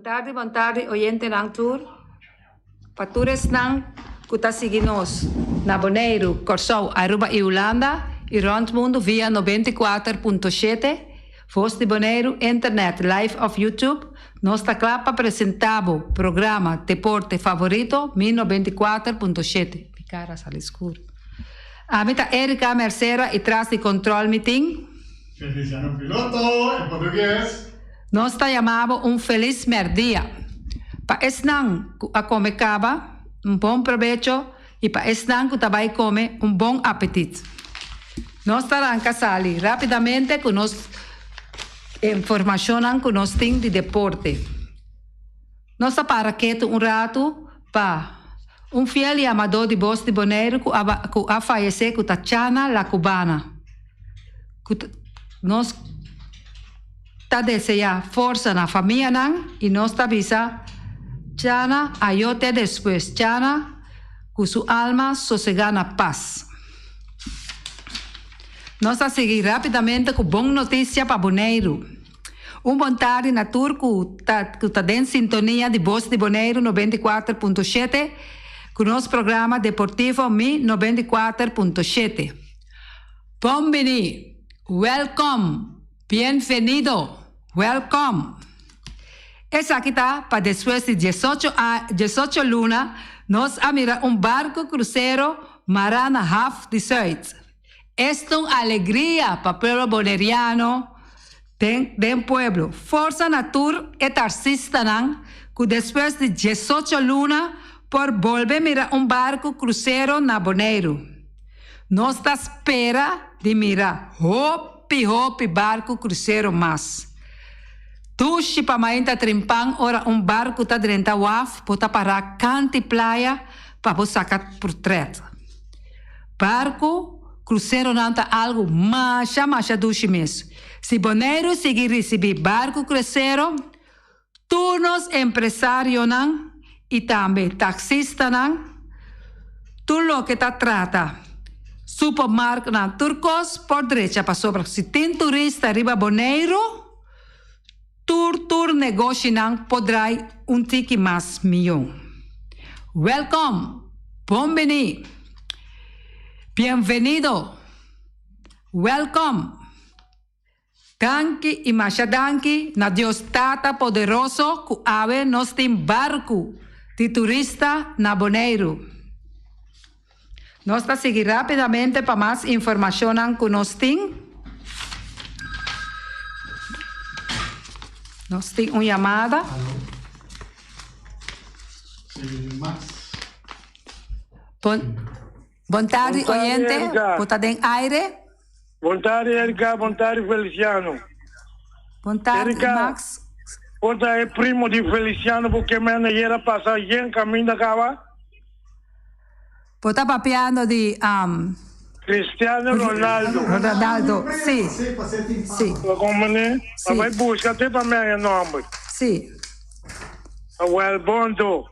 tardi, bon tardi oyentenan tur. Pa tur esnan ku ta sigui nos na Boneiru, Kòrsou, Aruba i Hulanda i rònt mundu via 94.7, Vos di Boneiru, Internet, Live òf YouTube, nos ta kla pa presentá bo programa deporte favorito Mi 94.7. Mi kara a sali skur. Ami ta Erika Mercera i tras di kòntròl mi tin. Feliciano Piloto, en portugues. Nos ta yama bo un felis mèrdia. Pa esnan ku a kome kaba, un bon probecho i pa esnan ku ta bai kome, un bon apetit. Nos ta ranka sali rápidamente ku nos informashonnan ku nos tin di deporte. Nos ta para ketu un ratu pa un fiel yamadó di Bos di Boneiru ku a ku a fayesé ku ta Chana La Cubana. Ku nos ta deseá forsa na famianan i nos ta bisa Chana ayó te despues. Chana ku su alma sosegá na pas. Nos ta sigui rápidamente ku bon notisia pa Boneiru. Un bon tardi na tur ku ta ku ta den sintonia di Bos di Boneiru 94.7 ku nos programa deportivo Mi 94.7. Bon bini, welkom, bienvenido, welkom. Esaki ta pa despues di diesocho a diesocho luna nos a mira un barco crucero mará na haf di Zuid. Esta un alegria pa pueblo boneriano den den pueblo. Forsa na tur e tarsistanan ku despues di diesocho luna por bolbe mira un barku krusero na Boneiru. Nos ta spera di mira hopi hopi barku krusero mas. Dushi pa mainta trimpan ora un barku ta drenta waf bo ta pará kanti playa pa bo saka portret. Barku kruseronan ta algu masha masha dushi mes. Si Boneiru sigui risibí barku krusero, tur nos empresarionan i tambe taksistanan, tur loke ta trata supermarktnan, tur kos por drecha pasobra si tin turista riba Boneiru, tur tur negoshinan por drai un tiki mas miyon. Welkom! Bon bini! Bienvenido! Welkom! Danki i masha danki na Dios Tata Poderoso ku awe nos tin barku di turista na Boneiru. Nos ta sigui rápidamente pa mas informashonnan ku nos tin. Nos tin un yamada. Bon, bon tardi, oyente. Bo ta den aire. Bon tardi, Erika. Bon tardi, Feliciano. Bon tardi, Erika, Max. Bo ta e primo di Feliciano bo ke mende yera pasa yen kaminda kaba? Bo ta papiando di um, Cristiano Ronaldo. Ronaldo, si. Si. Bo komprende? Si. Bai buska te pa mi haña nomber. Si. Wel, bon to.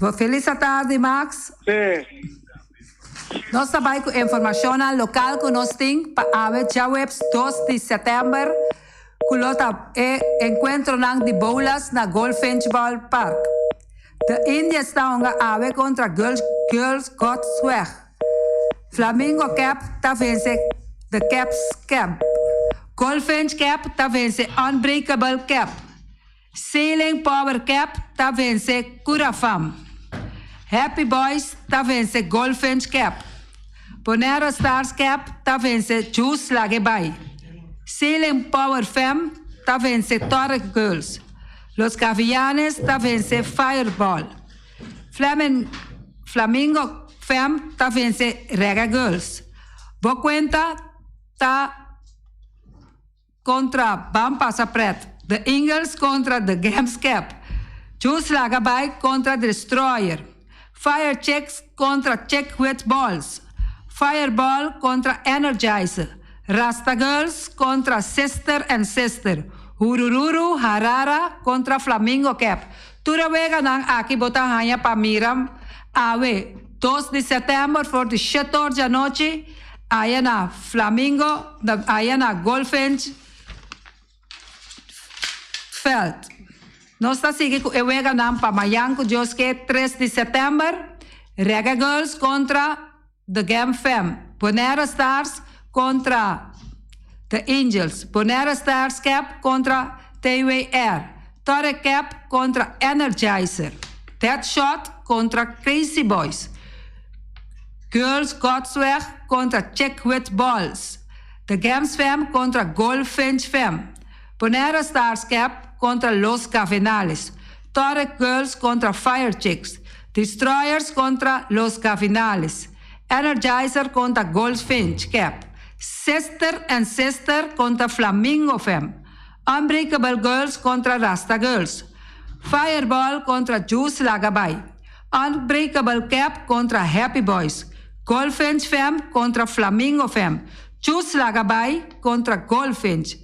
Bo felis tardi, Max. Si. Nos ta bai ku informashonnan lokal ku nos tin pa awe djaweps dos di sètèmber ku lo ta e enkuentronan di boulas na Goldfinch Ball Park. De Indians ta hunga awe kontra Girls Girls Got Swag. Flamingo Cap ta vense The Caps Camp. Goldfinch Cap ta vense Unbreakable Cap. Sailing Power Cap ta vense Curafam. Happy Boys ta vense Goldfinch Cap. Bonaire Stars Cap ta vense Juice Lage Bai. Sailing Power Fam ta vense Torre Girls. Los Gavianes ta vense Fireball. Flamin Flamingo Fam ta vense Rega Girls. Bo cuenta ta Kontra Ban Pasa Pret, The Ingles kontra The Gams Cap, Juice Laga Bai kontra Destroyer, Fire Chicks kontra Chick With Balls, Fireball kontra Energizer, Rasta Girls kontra Sister and Sister, Hurururu Harara kontra Flamingo Cap. Tur e weganan aki bo ta haña pa mira awe dos di sètèmber for di shetor djanochi Aya na Flamingo, aya na Goldfinch Veld. Nos ta sigui ku e weganan pa mayan ku Dios ke tres di sètèmber, Reggae Girls kontra The Gem Fam, Bonaire Stars kontra The Angels, Bonaire Stars Cap kontra TWR, Torre Cap kontra Energizer, Deadshot kontra Crazy Boys, Girls Godsweg kontra Chick With Balls, The Gems Fam kontra Goldfinch Fam, Bonaire Stars Cap kontra Los Gavenales, Torre Girls kontra Fire Chicks, Destroyers kontra Los Gavinales, Energizer kontra Goldfinch Cap, Sister and Sister kontra Flamingo Fam, Unbreakable Girls kontra Rasta Girls, Fireball kontra Juice Laga Bai, Unbreakable Cap kontra Happy Boys, Goldfinch Fam kontra Flamingo Fam, Juice Laga Bai kontra Goldfinch,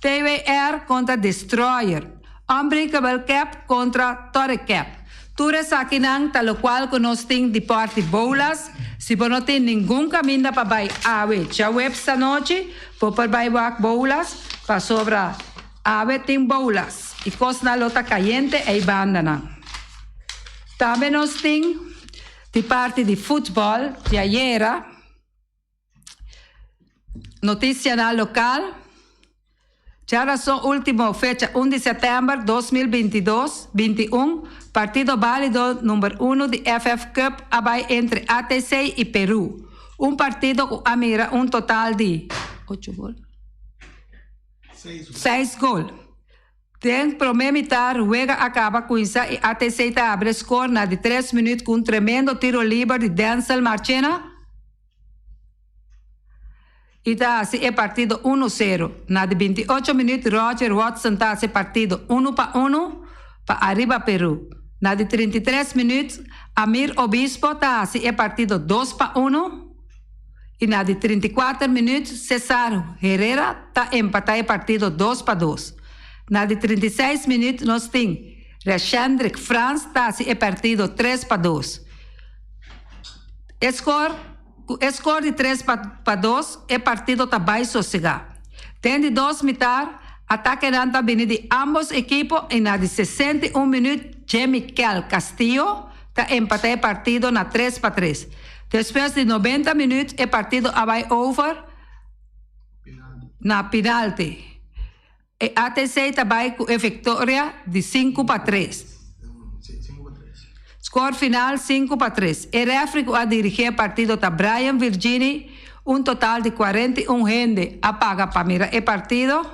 TWR kontra Destroyer, Unbreakable Cap kontra Torre Cap. Tur esakinan ta lokual ku nos tin di parti Boulas. Si bo no tin ningun kaminda pa bai awe djaweps anochi, bo por bai wak Boulas pasobra awe tin Boulas i kosnan lo ta kayente ei bandanan. Tambe nos tin di parti di futbòl di ayera. Noticianan local, Djarason ultimo fecha un di september 2022, 21, partido balido number uno di FF Cup a bai entre ATC y Peru. Un partido cu a mira un total di ocho gol, seis gol. Den prome mitar wega a caba cuinsa y ATC ta abre score na di tres minuut cu un tremendo tiro liber di Denzel Marchena. I ta hasi e partido unu sero. Na di 28 minuut Roger Watson ta hasi e partido 1-1 pa Arriba Peru. Na di 33 minuut Amir Obispo ta hasi e partido 2-1 i na di 34 minuut Cesar Herrera ta empatá e partido 2-2. Na di 36 minuut nos tin Rashendrick Frans ta hasi e partido 3-2. E score Ku e score di 3-2 e partido ta bai sosegá. Den di dos mitar, atakenan ta bini di ámbos ekipo i na di 61 minuut Jemikel Castillo ta empatá e partido na 3-3. Despues di 90 minuut e partido a bai over na pinalti. E ATC ta bai ku e viktoria di 5-3. Score final 5-3. E refri ku a dirigí e partido ta Brian Virgini. Un total di 41 hende a paga pa mira e partido,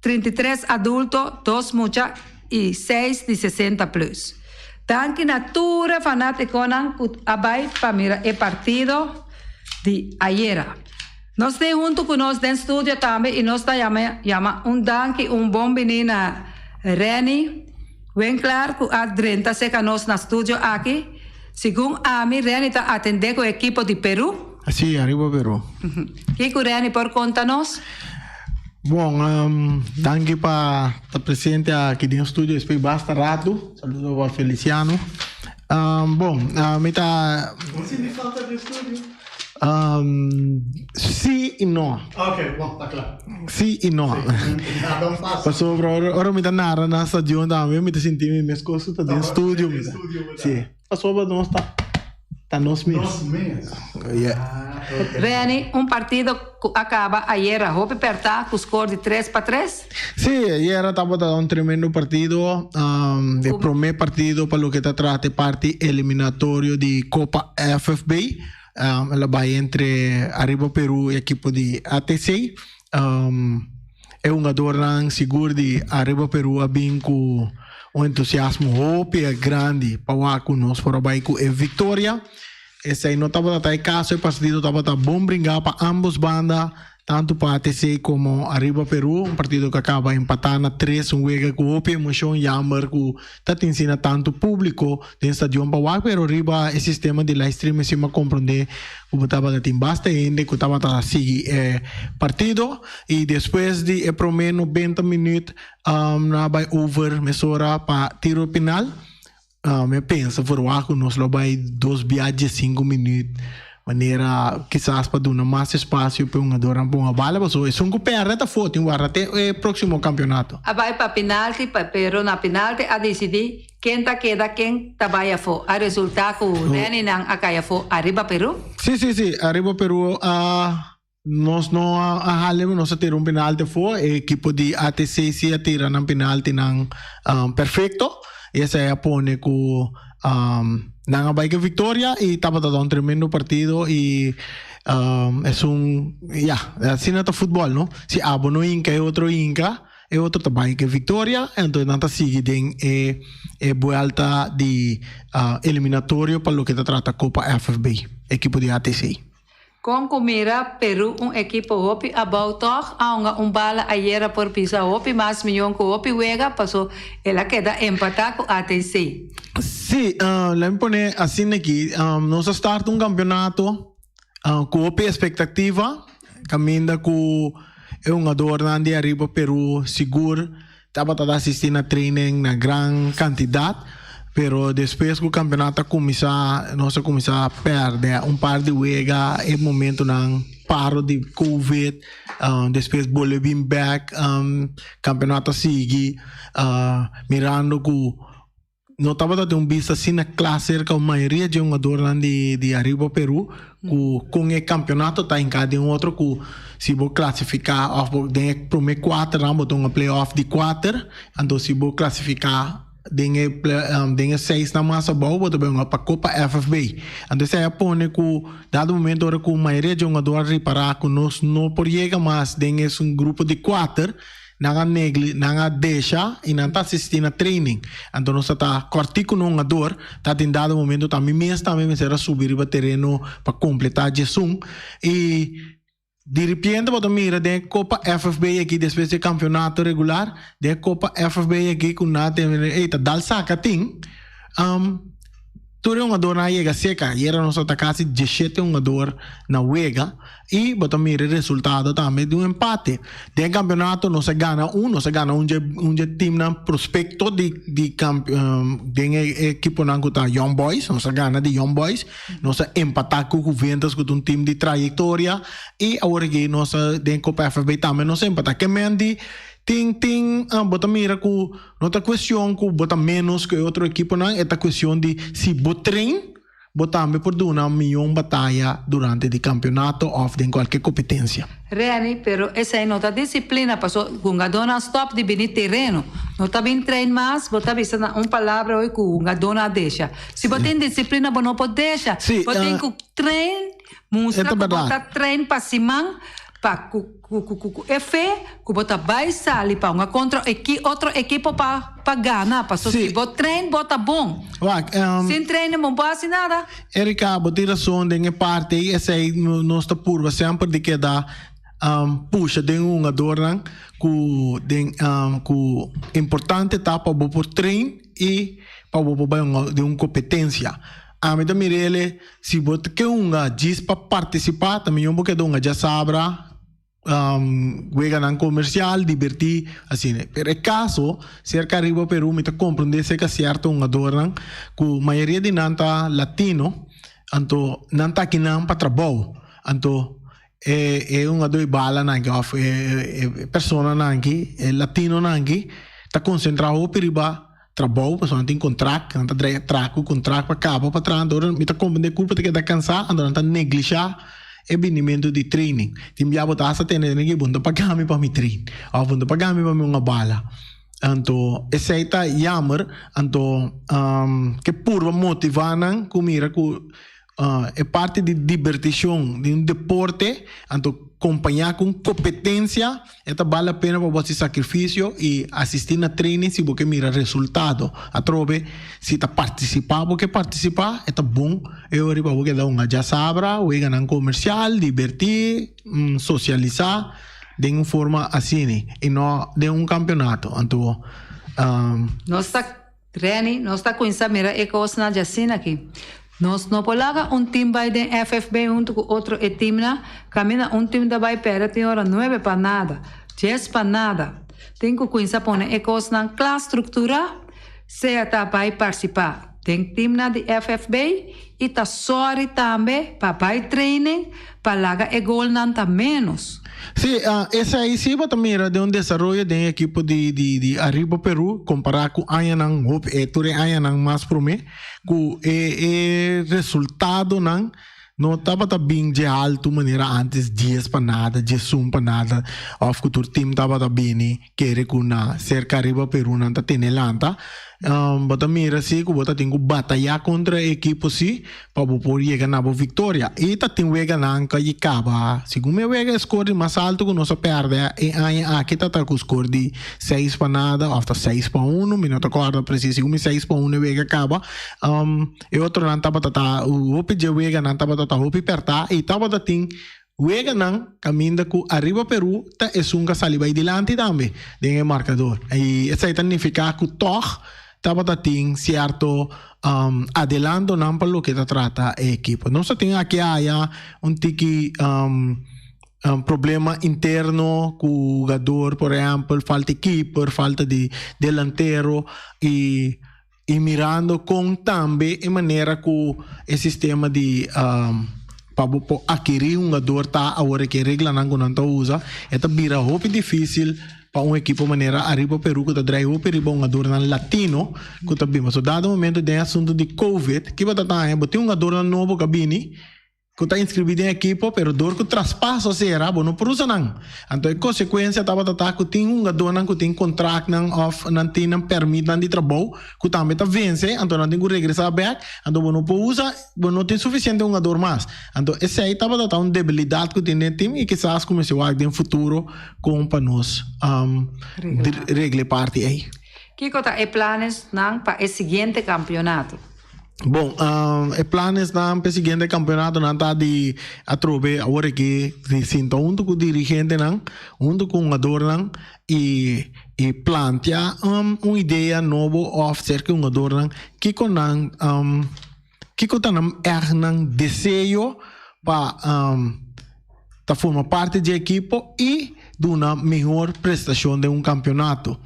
33 adulto, dos mucha i 6 di 60 plus. Danki na tur e fanátikonan ku a bai pa mira e partido di ayera. Nos tin huntu ku nos den studio tambe i nos ta yama yama un danki un bon bini na Renny Winklaar ku a drenta serka nos na studio aki. Segun ami Renny ta atendé ku e ekipo di Peru. Si, Arriba Peru. Kiko Renny por konta nos? Bon, danki pa ta presente aki den studio despues basta ratu. Saludo pa Feliciano. Bon, mi ta. Bo sinti falta di studio? Sí i no. Ok, bon, ta kla. Sí i no. Nada un paso. Pasobra ora, ora mi ta narra na stadion tambe mi ta sinti mi meskos ku ta den studio mi ta. Sí. Pasobra nos ta, ta nos mes. Nos mes. Yeah. Ah, ok. Renny, un partido ku a kaba ayera hopi pèrtá ku skor di 3-3. Sí, ayera tabata un tremendo partido. E promé partido pa loke ta trata e parti eliminatorio di Copa FFB. El a bai entre Arriba Peru y ekipo di ATC. E hungadornan sigur di Arriba Peru a bin ku un entusiasmo hopi grandi pa wak ku nos por a bai ku e viktoria. Esei no tabata ta e kaso, e partido tabata bon bringá pa ambos banda. Tantu pa ATC komo Arriba Peru, un partido ku a kaba empatá na tres, un wega ku hopi emoshon, yamber ku ta tin sina tantu públiko den stadion pa wak, pero riba e sistema di live stream esei a komprondé ku bo tabata tin basta hende ku tabata sigui e partido i despues di e promé 90 minüt nan a bai over mesora pa tiro penal. Mi a pensa verwagt ku nos lo bai dos bia 15 minüt. Manera kisas pa duna mas espasio pa e hungadornan pa hunga bala pasobra esun ku pèrdè ta for tin warda te e próksimo kampionato. A bai pa penalti pero na penalti a disidí ken ta keda ken ta bai afó. A resultá ku Rennynan a kai afó ariba Perú. Sí sí sí ariba Perú a nos no a hale nos a tira un penalti afó e ekipo di ATC sí a tira nan penaltinan perfekto y esei a pone ku Nan a bai ku e viktoria i tabata ta un tremendo partido i esun ya asina ta futbòl no si abo no hinka e otro hinka e otro ta bai ku e viktoria entonces nan ta sigui den e e buelta di eliminatorio pa loke ta trata Kopa FFB ekipo di ATC. Kon ku mira Peru un ekipo hopi abou tòg a hunga un bala ayera por bisa hopi mas miyon ku hopi wega paso el a keda empatá ku ATC. Sí, laat mi pone asina aki, nos a start un kampionato ku hopi espektativa kaminda ku e hungadornan di ariba Peru sigur Tabata ta asisti na training na gran kantidat, pero despues ku kampionato a kuminsá nos a kuminsá pèrdè un par di wega, e momentunan paro di covid, despues bolbe bin bèk, kampionato a sigui mirando ku No tabata tin un bista asina kla serka un mayoria dje hungadornan di di Ariba Peru ku kon e kampionato ta hinká den otro ku si bo klasifiká òf bo den e promé kuaternan bo ta hunga play-off di kuater anto si bo klasifiká den e den e seisnan mas abou bo ta bai hunga pa Kopa FFB. Anto esei a pone ku dado momento ora ku mayoria dje hungador a ripará ku nos no por yega mas den esun grupo di kuater. Nan a negli, nan a desha y nan ta asisti na training. Anto nos ta ta cortico no hungador, ta tin dado momento ta mi mes tambe mester a subi riba tereno pa completa djesun. Y di ripiente bo ta mira den e Copa FFB aki despues di e campeonato regular, den e Copa FFB aki cu nan a tene, ey ta dal saca tin. Tur e hungadornan a yega seka. Ayera nos a ta kasi diesshete hungador na wega i bo ta mira e resultado tambe di un empate. Den e kampeonato nos a gana un, nos a gana un dje un dje teamnan prospekto di di kamp den e ekiponan ku ta Young Boys, nos a gana di Young Boys, nos a empatá ku Juventus ku ta un team di trayektoria i awor aki nos a den Kopa FFB tambe nos a empatá. Ke men di tin tin bo ta mira ku No ta cuestion cu bo ta menos cu e otro equiponan, e ta cuestion di si bo train, bo tambe por duna miyon bataya durante di campeonato of den cualke competencia. Reni, pero esey no ta disciplina paso hungadónan stop di bini tereno. No ta bin train mas, bo ta bisa na un palabra hoy cu hungadónan a desha. Si bo tin disciplina bo no por desha. Sí, Bo tin cu train, mustra e ta cu bo berdad. ta train pa siman pa cu. Ku ku ku e fe ku bo ta bai sali pa hunga kontra eki otro ekipo pa pa gana paso Sí. si bo train bo ta bon. Wak, Sin trainen bo no por hasi nada. Erika, bo tin rason den e parti ei, esei nos ta purba semper di keda pusha den hungadornan ku den ku importante ta pa bo por train i pa bo por bai hunga den un kompetensia. Ami ta mira ele, si bo ta ke hunga djis pa partisipá, ta mihó bo keda hunga djasabra, weganan komersial, dibertí, asina. Pero e kaso, serka ariba Perú mi ta komprendé serka sierto hungadornan ku mayoria di nan ta latino, anto nan ta akinan pa trabou. Anto e e hungadó di balanan aki òf e personanan aki, e latinonan aki ta konsentrá hopi riba Trabou, pasobra nan tin kontrakt, nan ta drei atrás ku kontrakt pa kaba pa traha, anto ora mi ta komprendé kulpa ta keda kansá, anto nan ta neglishá e binimentu di training. Tin bia bo ta hasta tende tende ke bo no ta paga mi pa mi train òf bo no ta paga mi pa mi hunga bala. Anto esei ta yammer, anto ke purba motivá nan ku mira ku E parti di dibertishon di un deporte, anto kompañá ku un kompetensia, e ta bal la pena pa bo hasi sakrifisio i asistí na training si bo ke mira resultado. Atrobe, si ta partisipá bo ke partisipá, e ta bon e ora pa bo keda hunga djasabra, weganan komersial, dibertí, sosialisá den un forma asina i no den un kampionato. Anto. Nos ta Renny, nos ta cuinsa mira e cosnan djasina aki. Nos no por laga un team bay den FFB hunto cu otro e teamnan, caminda un team ta bay perde tin ora nuebe pa nada, dies pa nada. Tin cu cuinsa pone e cosnan cla structura, sea ta bay participa. den teamnan di FFB i ta sòri tambe pa bai training pa laga e golnan ta ménos. Sí, esei sí bo ta mira den un desaroyo den e ekipo di di di Arriba Peru kompará ku añanan hopi e tur e añanan mas promé ku e e resultadonan no tabata bin dje haltu manera antes dies pa nada, diesun pa nada òf ku tur tim tabata bini kere ku na serka Arriba Peru nan ta tene lanta. Bo ta mira si ku bo ta tin ku batayá kontra e ekipo si pa bo por yega na bo viktoria. I ta tin weganan ku a kaba. Segun mi a wega e skor di mas altu ku nos a pèrdè e aña aki ta ta ku skor di seis pa nada òf ta 6-1, mi no ta kòrda presis. Segun mi 6-1 e wega kaba. E otronan tabata ta hopi dje weganan tabata ta hopi pèrtá i tabata tin Weganan kaminda ku Arriba Peru ta esun ka sali bai dilanti tambe den e markador. I esei ta nifiká ku tòg tabata tin sierto adelantonan pa loke ta trata e ekipo. Nos ta tin aki aya un tiki problema interno ku hugador, por ehèmpel falta di keeper, falta di delantero i I mirando kon tambe e manera ku e sistema di pa bo por akirí hungador ta awor e ke reglanan ku nan ta usa, e ta bira hopi difísil pa un ekipo manera Arriba Peru ku ta drai hopi riba hungadornan latino ku ta bin. Pasobra dado momento den e asuntu di covid, kiba ta taña bo tin hungadornan nobo ku a bini Ku ta inskribí den ekipo, pero dor ku traspaso a sera, bo no por usa nan. Anto e konsekuensia tabata ta ku tin hungadónan ku tin kontraktnan òf nan tin nan pèrmitnan di trabou ku tambe ta vense, anto nan tin ku regresá bèk, anto bo no por usa, bo no tin sufisiente hungador mas. Anto esei tabata ta un debilidat ku tin den e tim i kisas ku mester wak den futuro kon pa nos regla e parti ei. Kiko ta e planesnan pa e siguiente kampionato? Bon, e planesnan p'e siguiente campeonatonan ta di atrobe awor aki di sinta hunto cu dirigentenan, hunto cu hungadornan y y plantea un idea nobo of cerca e hungadornan kico nan kico ta nan echt nan deseo pa ta forma parti dje ekipo y duna mihor prestacion den un campeonato.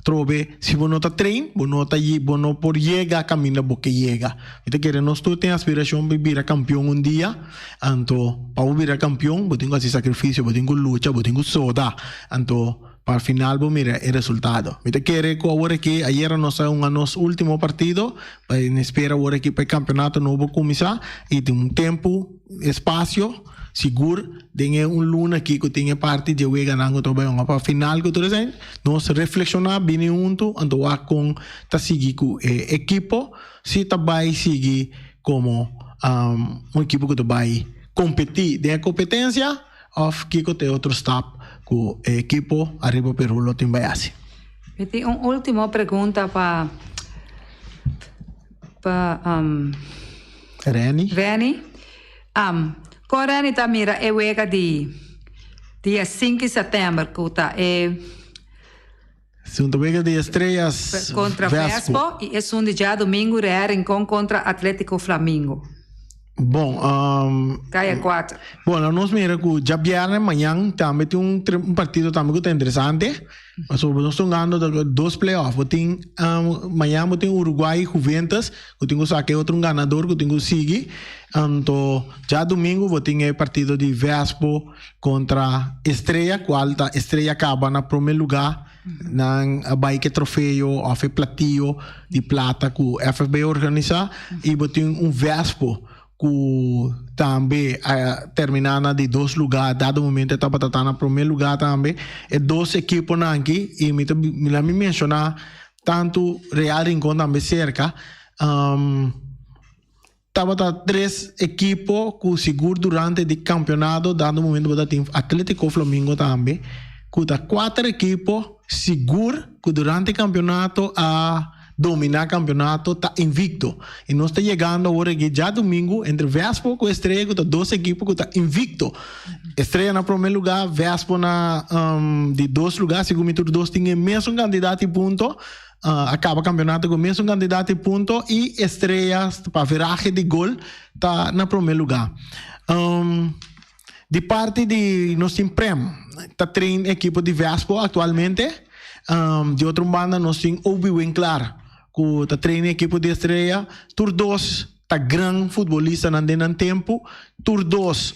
Atrobe, si bo no ta train, bo no ta bo no por yega caminda bo ke yega. Mi ta kere nos tur tin aspiracion pa bira campeon un dia, anto pa bo bira campeon bo tin cu haci sacrificio, bo tin cu lucha, bo tin cu soda, anto pa al final bo mira e resultado. Mi ta kere cu awor aki, ayera nos a hunga nos ultimo partido, pa espera awor aki pa e campeonato nobo cuminsa y tin un tempo, espacio. Sigur den e un luna aki ku tin e parti dje weganan ku ta bai hunga pa final ku tur esei, nos reflekshoná bini huntu anto wak kon ta sigui ku e ekipo si ta bai sigui komo un ekipo ku ta bai kompetí den e kompetensia òf kiko ta e otro stap ku e ekipo Arriba Peru lo tin bai hasi. Mi tin un ultimo pregunta pa pa Renny. Renny. Am, Kon Renny ta mira e wega di dia sinku di sètèmber ku ta e. Esun ta wega di Estrellas Kontra Vespo i esun di djadumingu Real Rincon kontra Atletico Flamingo. Bon, Kaya kuater. Bon, nos mira ku djabièrnè mañan tambe tin un partido tambe ku ta interesante. Pasobra nos ta hungando dos playoff. Bo tin mañan bo tin Uruguay y Juventus ku tin ku saka e otro un ganador ku tin ku sigui. Anto djadumingu bo tin e partido di Vespo kontra Estrella kual ta Estrella kaba na prome luga. Nan a bai ku e trofeo òf e platio di plata ku FFB a organisa i bo tin un Vespo ku tambe a terminá na di dos lugá, dado momento e tabata ta na promé lugá tambe. E dos ekiponan aki, i mi ta mi mi menshoná tantu Real Rincon tambe serka, tabata tres ekipo ku sigur durante di kampionato, dado momento bo ta tin Atletico Flamingo tambe, ku ta kuater ekipo sigur ku durante kampionato a Dominá kampionato ta invicto y nos ta yegando awor aki djadumingu entre Vespo ku Estrella ku ta dos ekipo ku ta invicto. Estrella na prome luga, Vespo na di dos luga, segun mi tur dos tin e mesun kantidat di punto, a kaba kampionato ku e mesun kantidat di punto y Estrella pa averahe di gol ta na prome luga. Di parti di nos tin Prem ta train ekipo di Vespo aktualmente. Di otro banda nos tin Obi Winklar. ku ta train ekipo di Estrella. Tur dos ta gran futbolistanan den nan tempu. Tur dos,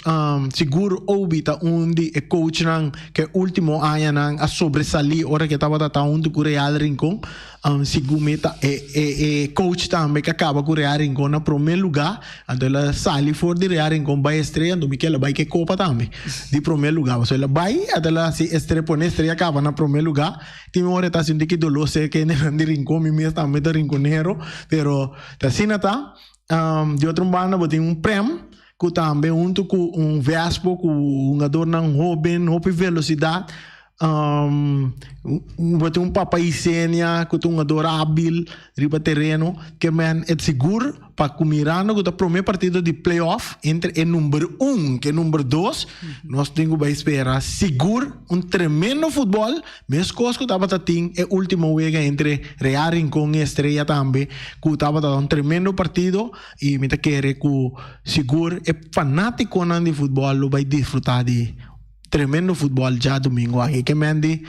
sigur Obi ta un di e coachnan ku e ultimo añanan a sobresalí ora ku e tabata ta huntu ku Real Rincon. Sigur mi ta e e e coach tambe ku a kaba ku Real Rincon na promé lugá. Anto el a sali for di Real Rincon bai Estrella, anto mi ke el a bai ku e kopa tambe di promé lugá. Pasobra el a bai, anto el a hasi Estrella pone Estrella kaba na promé lugá. Tin ora e ta hasi un tiki doló serka e hendenan di Rincon, mi mes tambe ta rinconero, pero ta asina ta. Di otro banda bo tin un Prem ku tambe huntu ku un Vespo ku hungadornan hoben, hopi velosidat. Bo tin un Papa Isenia ku ta un hungador abil riba tereno. Ke men e sigur pa ku mirando ku ta prome partido di playoff entre e number un ku e number dos, nos tin ku bai spera sigur un tremendo futbol. Meskos ku tabata tin e ultimo wega entre Real Rincon i Estrella tambe ku tabata un tremendo partido i mi ta kere ku sigur e fanatikonan di futbòl lo bai disfrutá di tremendo futbòl djadumingu aki. Ke men di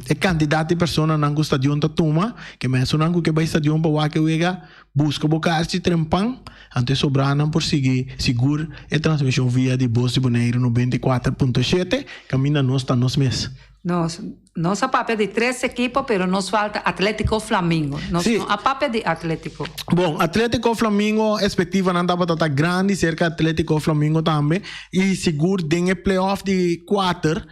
e kantidat di personanan ku stadion ta tuma, ke men esunnan ku ke bai stadion pa wak e wega buska bo karchi trempan anto e sobranan por sigui sigur e transmishon via di Bos di Boneiru 94.7 kaminda nos ta nos mes. Nos nos a papia di tres ekipo pero nos falta Atletico Flamingo. Nos Sí. no a papia di Atletico. Bon, Atletico Flamingo expectivanan tabata ta grandi cerca Atletico Flamingo tambe y sigur den e playoff di cuater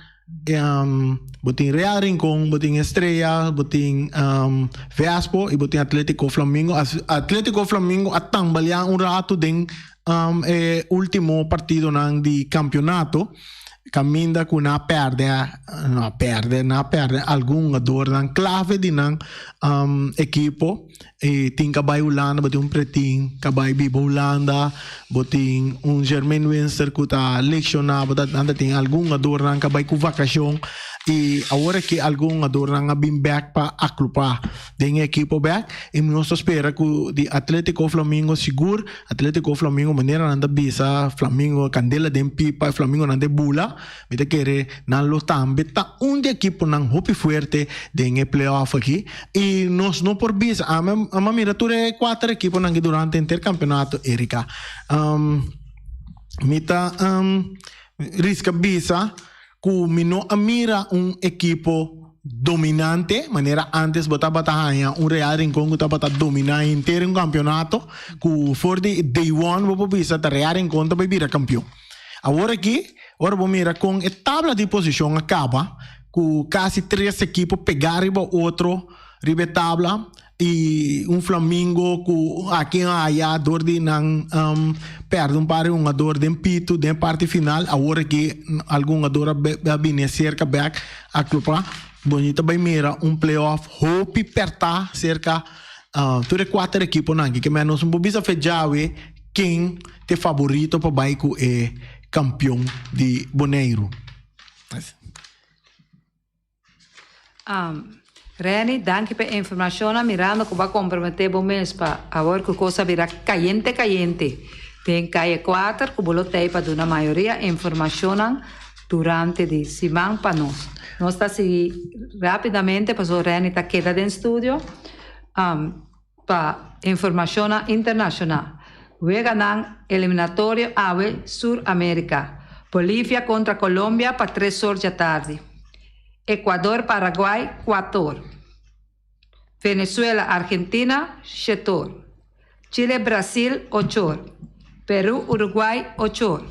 um, bo tin Real Rincon, bo tin Estrella, bo tin um, Vespo y bo tin Atletico Flamingo. As- Atletico Flamingo a tambalea un rato den um, e ultimo partidonan di campeonato. Caminda cu nan a perde, nan a perde, nan a perde algun hungadornan clave di nan ekipo. Y tin ca bay Hulanda, bo tin un Pretin ca bay biba Hulanda, bo tin un Jermaine Winster cu ta lecciona, bo ta, nan ta tin algun hungadornan ca bay cu vacacion. Y awor aki algun hungadornan a bin bek pa aclupa den e ekipo bek. Y nos ta spera cu di Atletico Flamingo sigur. Atletico Flamingo manera nan ta bisa Flamingo candela den pipa e Flamingonan ta bula mi ta kere nan lo tambe ta un di ekiponan hopi fuerte den e playoff aki y nos no por bisa ami a mira tur e cuater ekiponan aki durante henter campeonato Erika mi ta risca bisa ku mi no a mira un ekipo dominante manera antes bo tabata haña un Real Rincon ku tabata dominá henter un kampeonato ku for di day one bo por bisa ta Real Rincon ta bai bira kampeon. Awor aki ora bo mira kon e tabla di posishon a kaba ku kasi tres ekipo pegá riba otro riba e tabla Y un Flamingo cu aki en aya door di nan perde un par di hungador den pitu den parti final. Awor aki algun hungador a bini cerca bek a club. Bonita bay mira un playoff hopi perta cerca tur e cuater equiponan aki. Ke men nos no por bisa fe djawe ken ta e favorito pa bay cu e campeon di Boneiru. Renny, danki pa e informashonnan. Mirando ku bo a komprometé bo mes pa awor ku kos a bira kayente kayente den Kaye Kuater ku bo lo tei pa duna mayoria informashonnan durante di siman pa nos. Nos ta sigui rápidamente pasobra Renny ta keda den studio pa informashonnan internashonal. Weganan eliminatorio awe Sur Amerika. Bolivia kontra Colombia pa tres or djatardi. Ecuador Paraguay cuator. Venezuela Argentina shetor. Chile Brasil ochor. Peru Uruguay ochor.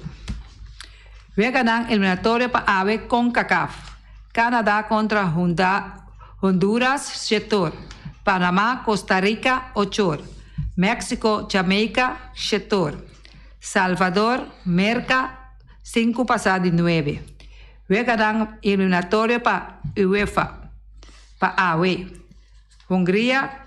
Weganan eliminatorio pa awe Concacaf. Canada contra Honduras shetor. Panama Costa Rica ochor. Mexico Jamaica shetor. Salvador Merca sinku pasa di nuebe. Weganan eliminatorio pa UEFA pa awe. Hungria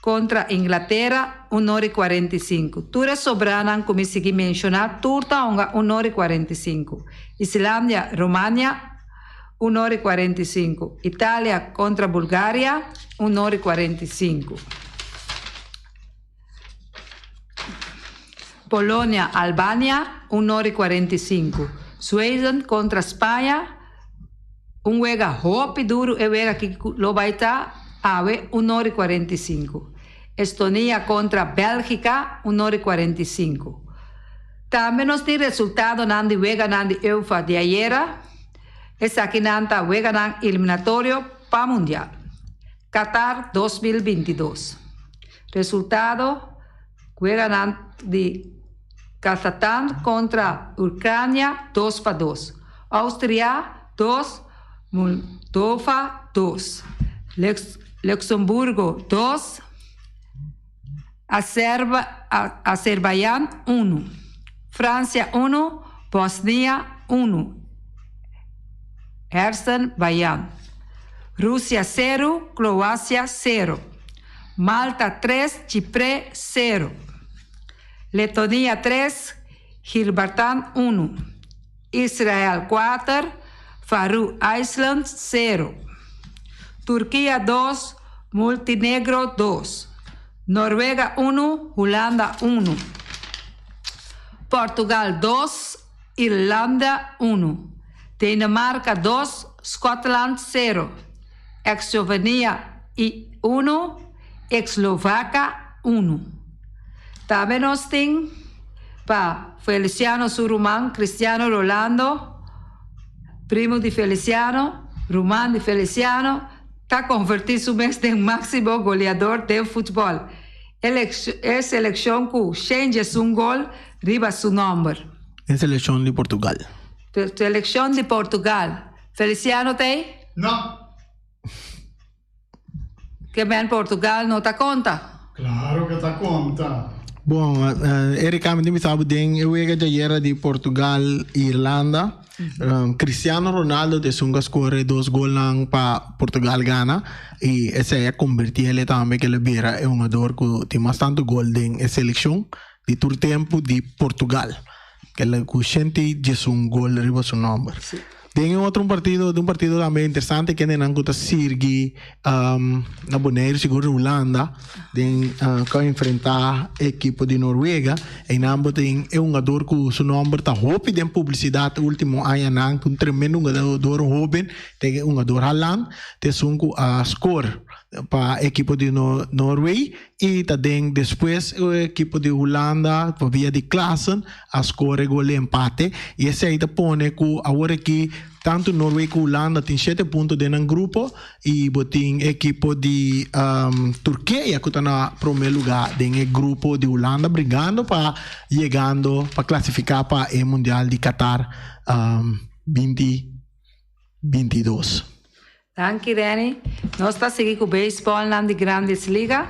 kontra Inglatera un ora i 45. Tur e sobranan ku mi sigui menshoná tur ta hunga un ora i 45. Islandia, Romania un ora i 45. Italia kontra Bulgaria un ora i 45. Polonia, Albania, un ora i 45. Sweden kontra Spaña, un wega hopi duru e wega aki lo bai ta awe un ora i 45. Estonia kontra Bèlgika, un ora i 45. Tambe nos tin resultadonan di weganan di UEFA di ayera. Esakinan ta weganan eliminatorio pa Mundial Qatar 2022. Resultado, Weganan di Kazatan kontra Urkrania 2-2, Austria 2, Moldova 2, Luxemburgo 2, Azerbaijan 1, Fransia 1, Bosnia 1, Hersenbayan, Rusia 0, Kroasia 0, Malta 3, Chipre 0, Letonia 3, Gilbartan 1, Israel 4, Faroe Islands 0, Turkia 2, Montenegro 2, Noruega 1, Hulanda 1, Portugal 2, Irlanda 1, Denemarka 2, Scotland 0, Eslovenia 1, Eslovakia 1. Tambe nos tin pa Feliciano su ruman Cristiano Rolando, primo di Feliciano, ruman di Feliciano, ta konvertí su mes den máksimo goleador den futbòl. E selekshon ku 101 gol riba su nòmber. E selekshon di Portugal. Selekshon di Portugal. Feliciano t'ei? No. Ke men Portugal no ta konta? Klaro ku ta konta. Bon, Erika, mi tin bisa bo den e wega djayera di Portugal i Irlanda, Cristiano Ronaldo ta esun ku a skore e dos golnan pa Portugal gana i esei a kombertí el tambe ku el a bira e hungador ku tin mas tantu gol den e selekshon di tur tempu di Portugal. El a ku 111 gol riba su nòmber. Den e otro un partido, un partido tambe interesante kendenan ku ta sirgi na Boneiru sigur Hulanda den ku a enfrentá e ekipo di Noruega. Einan bo tin e hungador ku su nòmber ta hopi den publisidat último añanan, un tremendo hungador hóben, ta e hungador Haaland, ta esun ku a skor pa ekipo di Norway i ta den despues e ekipo di Hulanda pa via di Klaassen a skor e gol di empate i esei ta pone ku awor aki tantu Norway ku Hulanda tin shete punto den nan grupo i bo tin e ekipo di Turkeya ku ta na prome luga den e grupo di Hulanda brigando pa yegando pa klasifiká pa e mundial di Qatar 2022. Danki Renny. Nos ta sigui ku beisbòlnan di Grandes Liga,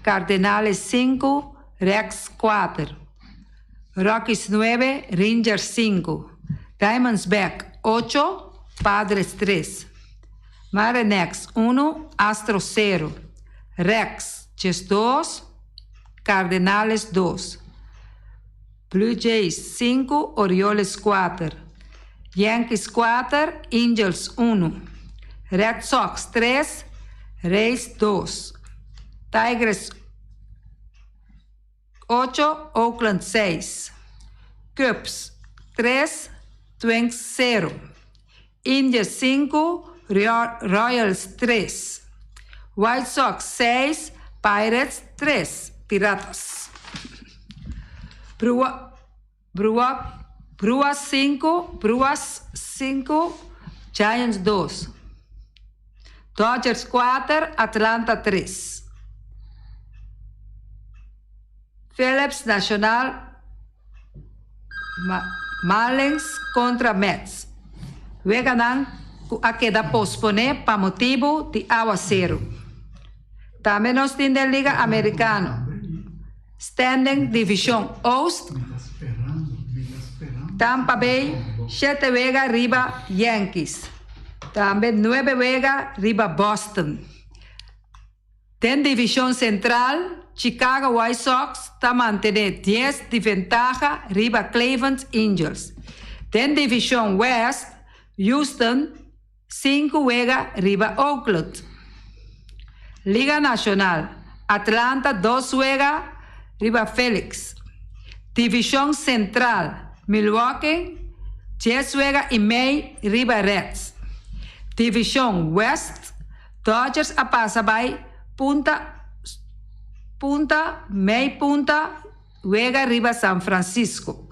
Cardenales sinku, Reds kuater, Rockies nuebe, Rangers sinku, Diamondback ocho, Padres tres, Mariners unu, Astros sero, Reds 12, Cardenales dos, Blue Jays sinku, Orioles kuater, Yankees kuater, Angels unu, Red Sox tres, Rays dos, Tigres ocho, Oakland seis, Cubs tres, Twins sero, Indians sinku, Royals tres, White Sox seis, Pirates tres, Piratas. Brua, Brua, Brewers sinku, Brewers sinku, Giants dos. Dodgers kuater, Atlanta tres. Phillips Nacional Marlins kontra Mets. Weganan ku a keda posponé pa motibu di awaseru. Tambe nos tin den Liga Amerikano, Standing Divishon Oost, Tampa Bay shete wega riba Yankees. Tambe nuebe wega riba Boston. Den Divishon Sentral, Chicago White Sox ta mantené dies di ventaha riba Cleveland Angels. Den Divishon West, Houston sinku wega riba Oakland. Liga Nashonal, Atlanta dos wega riba Phoenix. Divishon Sentral, Milwaukee dies wega i mei riba Reds. Divishon West, Dodgers a pasa bai punta. punta, mei punta, wega riba San Francisco.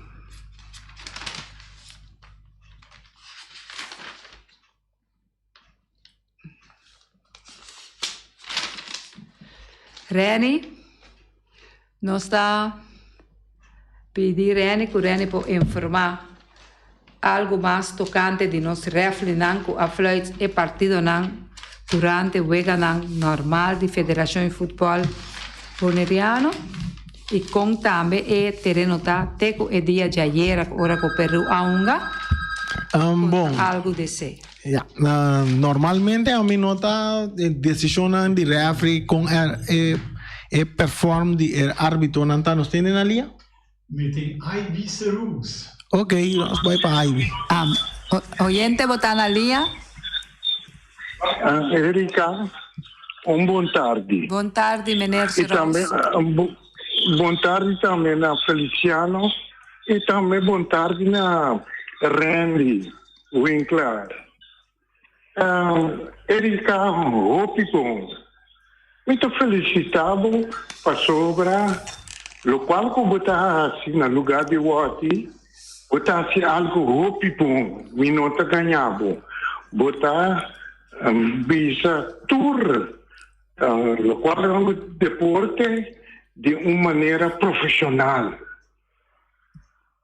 Renny, nos ta pidi Renny ku Renny por informá algu mas tokante di nos rèflinan ku a fluit e partidonan durante weganan normal di Federashon di Futbòl Boneriano i kon tambe e tereno ta te ku e dia djayera ora ku Peru a hunga. Bon. Algu di esei. Ya, normalmente ami no ta e decisionnan di referee con e e perform di e arbitonan ta. Nos tende na lia? Mi tin Ivy Serous. Ok, nos bai pa Ivy. Oyente bo ta na lia? Erika, un bon tardi. Bon tardi meneer I tambe Serous. bon tardi tambe na Feliciano i tambe bon tardi na Randy. Winkler. Erika, hopi bon. Mi ta felicita bo pasobra locual cu bo ta haci na lugar di woti, bo ta haci algo hopi bon. Mi no ta gaña bo. Bo ta bisa tur locual deporte di un manera profesional.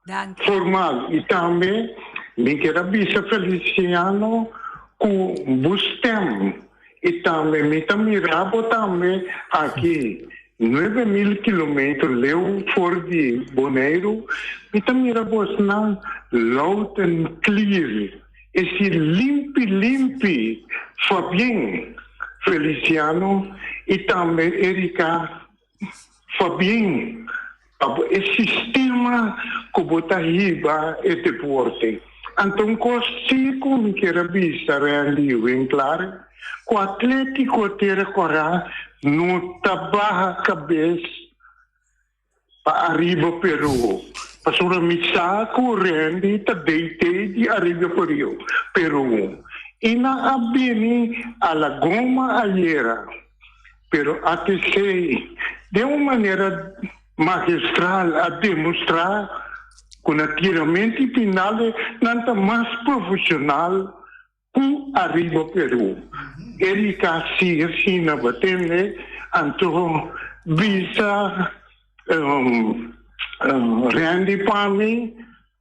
Danki. Formal y tambe mi kier a bisa Feliciano cu bo stem y tambe mi ta mira bo tambe aki 9000 kilometer leu for di Boneiru mi ta mira bosnan loud and clear esi limpi limpi Fabien Feliciano y tambe Erika Fabien, pa bo e sistema ku bo ta hiba e deporte. Anto un kos si ku mi kier a bisa Randy Winklar, ku Atletico Tera Kora no ta baha kabes pa Ariba Peru. Pasobra mi sa ku Randy ta DT di Ariba Peru. I nan a bini a la goma ayera. Pero ATC den un manera magistral a demostrá ku na tiramento i finale nan ta mas profesional ku Ariba Peru. Erika sigui asina batende anto bisa Randy pa mi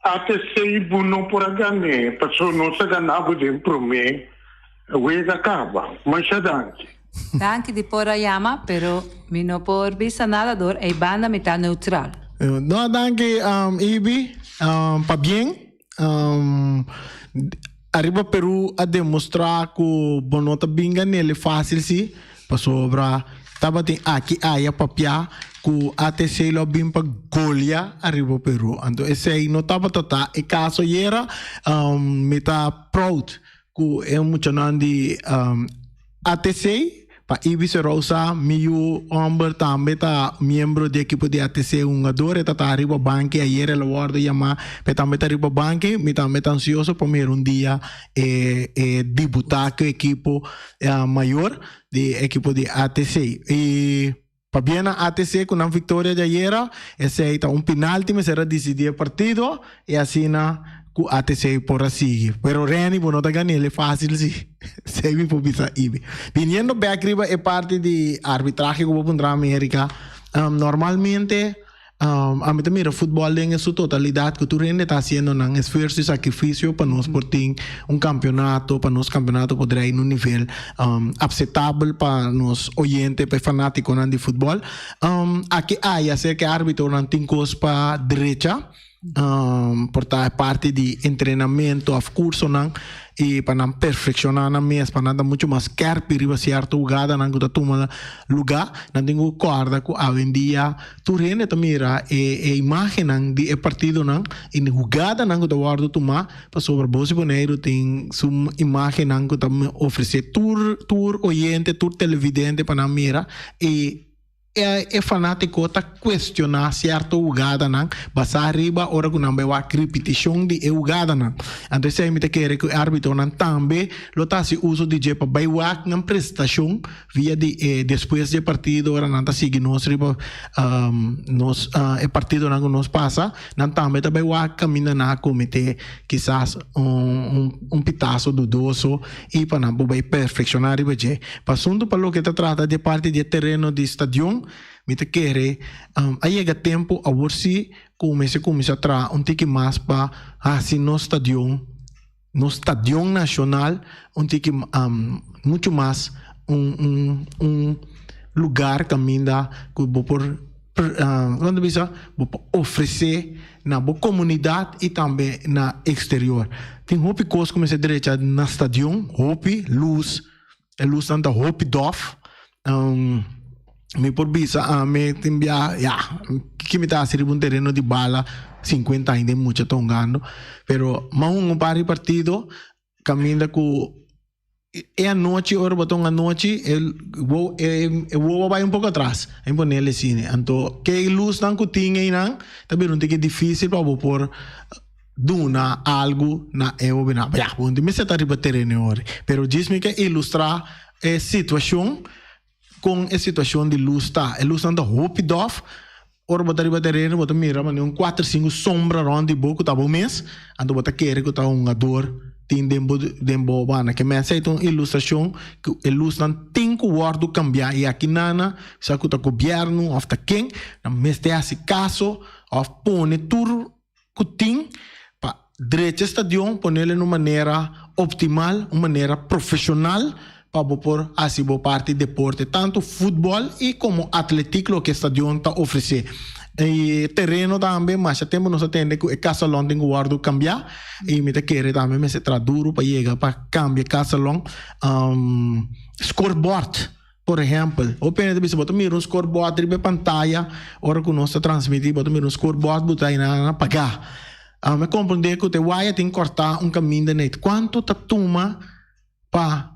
ATC bo no por a gané pasobra nos a gana bo den promé wega kaba. Masha danki. Danki di por a yama, pero mi no por bisa nada dor ey banda mi ta neutral. No danki Ibi, pabien. Ariba Peru a demostra ku bo no ta bin ganele fásil si, pasobra tabatin aki aya papia ku ATC lo a bin pa golia Ariba Peru. Anto esei no tabata ta e kaso ayera. Mi ta proud ku e muchanan di ATC. Pa Ibis Rosa, mi yu homber tambe ta miembro di ekipo di ATC hungador, e ta ta riba banki, ayer el a wordo yama pa e tambe ta riba banki, mi tambe ta ansioso pa mira un dia e e debuta ku ekipo mayor di ekipo di ATC. I pabia na ATC ku nan viktoria di ayera, esei ta un pinalti mester a disidi e partido i asina ku ATC por a sigui. Pero Renny bo no ta gan'el e fásil si. Esei mi por bisa Ibi. Biniendo bek riba e parti di arbitrahe ku bo puntra mi Erika, normalmente ami ta mira futbòl den su totalidat ku tur hende ta hasiendo nan esfuerso i sakrifisio pa nos por tin un kampeonato, pa nos kampeonato por drei na un nivel apsetabel pa nos oyente, pa e fanátikonan di futbòl. Aki aya aserka e árbitonan tin kos pa drecha. Por ta parti di entrenamentu òf kursonan i pa nan perfekshoná nan mes, pa nan ta muchu mas skèrpi riba sierto hugadanan ku ta tuma lugá. Nan tin ku kòrda ku awendia tur hende ta mira e imágennan di e partidonan i hugadanan ku ta wòrdu tumá pasobra Bos di Boneiru tin su imágennan ku ta ofresé tur tur oyente, tur televidente pa nan mira i. E fanátiko ta kuestioná sierto hugadanan basá riba ora ku nan bai wak ripitishon di e hugadanan. Anto esei mi ta kere ku e árbitonan tambe lo ta hasi uso di dje pa bai wak nan prestashon via di e despues di e partido ora nan ta sigui nos riba nos e partidonan ku nos pasa nan tambe ta bai wak kaminda nan a kometé kisas un pitaso dudoso i pa nan por bai perfekshoná riba dje. Pa asuntu pa loke ta trata di e parti di e tereno di stadion, mi ta kere a yega tempu awor si ku mester kuminsá traha un tiki mas pa hasi nos stadion, nos stadion nashonal un tiki muchu mas un un un lugar kaminda ku bo por Kon ta bisa? Bo por ofresé na bo komunidat i tambe na eksterior. Tin hopi kos ku mester drecha na stadion, hopi lus, e lusnan ta hopi dòf. Mi por bisa ami tin bia, ya, kiko mi ta hasi riba un tereno di bala sinkuenta aña den mucha ta hungando, pero mi a hunga un par di partido kaminda ku E anochi ora bo ta un anochi e wo e wowo a bai un poko atras a pone el esine anto ke lusnan ku tin einan ta bira un tiki dificil pa bo por duna algu na e hobennan ya bo no tin mester ta riba tereno e ora pero djis mi ke ilustra e situacion kon e situacion di lus ta e lusnan ta hopi dof ora bo ta riba tereno bo ta mira manera un kuater sinku sombra rond di bo ku ta bo mes anto bo ta kere ku ta un hungador tin den bo den bo banda ke mester ta un ilustrashon ku e lusnan tin ku wòrdu kambiá i aki nana sa ku ta gobièrnu òf ta ken nan mester hasi kaso òf pone tur ku tin pa drecha e stadion ponel en un manera optimal, un manera profesional pa bo por haci bo parti deporte, tanto futbol y como atletiek loke e stadion ta ofrece. E tereno tambe masha tempo nos a tende cu e casalon tin cu wordo cambia y mi ta kere tambe mester traha duro pa yega pa cambia e casalon. Scoreboard. Por ehèmpel, hopi hende ta bisa bo ta mira un scorebord riba e pantaya ora ku nos ta transmití, bo ta mira un scorebord bo ta einan a pagá. Mi a komprendé ku te waya tin kòrtá un kaminda nèt. Kuantu ta tuma pa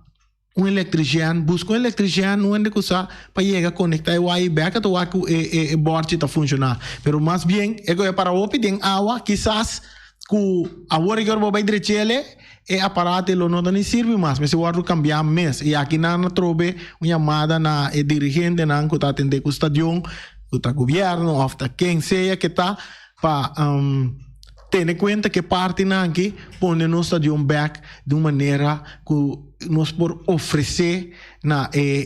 un elektrisièn buska un elektrisièn, un hende ku sa pa yega konektá e waya bèk a ta wak ku e e bòrchi ta funshoná. Pero mas bien e ku e para hopi den awa kisas ku awor e ora bo bai drech'el E aparato lo no ta ni sirbi mas, mester wòrdu kambiá mes. I aki nan a trobe un yamada na e dirigentenan ku ta atendé ku stadion, ku ta gobièrnu òf ta ken sea ke ta, pa tene kuenta ku e partinan aki pone nos stadion bèk di un manera ku nos por ofresé na e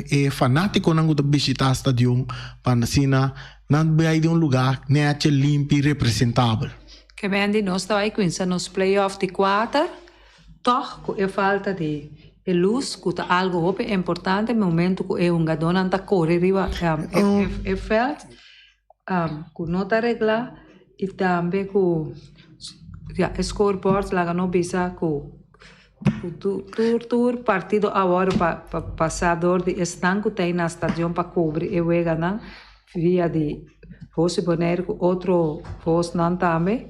e fanátikonan ku ta bishitá stadion pa asina nan bai den un lugá nèchi, limpi, representabel. Ke men di nos ta bai kuinsa nos playoff di kuater, tòg ku e falta di e lus ku ta algu hopi importante momentu ku e hungadónan ta kore riba e vèlt ku no ta reglá i tambe ku ya e scoreboard laga no bisa ku tur tur partido awor pa pasa dor di esnan ku ta ei na stadion pa kubri e weganan via di Voz di Boneiru ku otro voznan tambe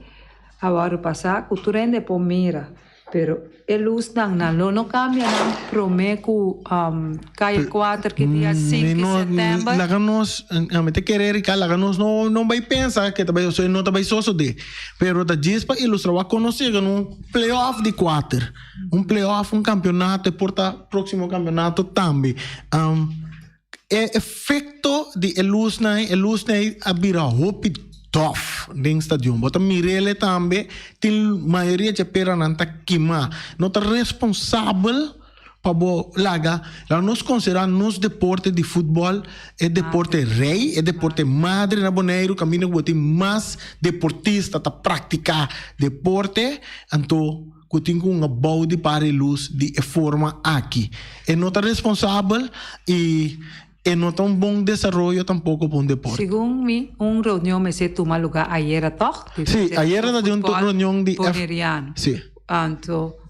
a wòrdu pasá ku tur hende por mira. Pero e lusnan nan lo no kambia nan promé ku kai kuater ki dia sinku di sètèmber. Laga nos, ami ta kere Erika, laga nos no no bai pensa ke ta bai no ta bai sosodé. Pero ta djis pa ilustra wak kon nos yega na un playoff di kuater. Un playoff, un kampionato, e por ta próksimo kampionato tambe. E efecto di e lusnan ei, e lusnan ei a bira hopi dof den stadion. Bo ta mir'el tambe, tin mayoria dje peranan ta kima. No ta responsabel pa bo laga, laga nos considera nos deporte di futbol e deporte rey, e deporte madre na Boneiru, caminda cu bo tin mas deportista ta practica deporte, anto ku tin ku un abou di para e lus di e forma aki. E no ta responsabel i e no ta un bon desaroyo tampoko pa un deporte. Segun mi, un reunion mester tuma lugá ayera tòg? Sí, ayera ta di un reunion di. Boneriano. Sí. Anto,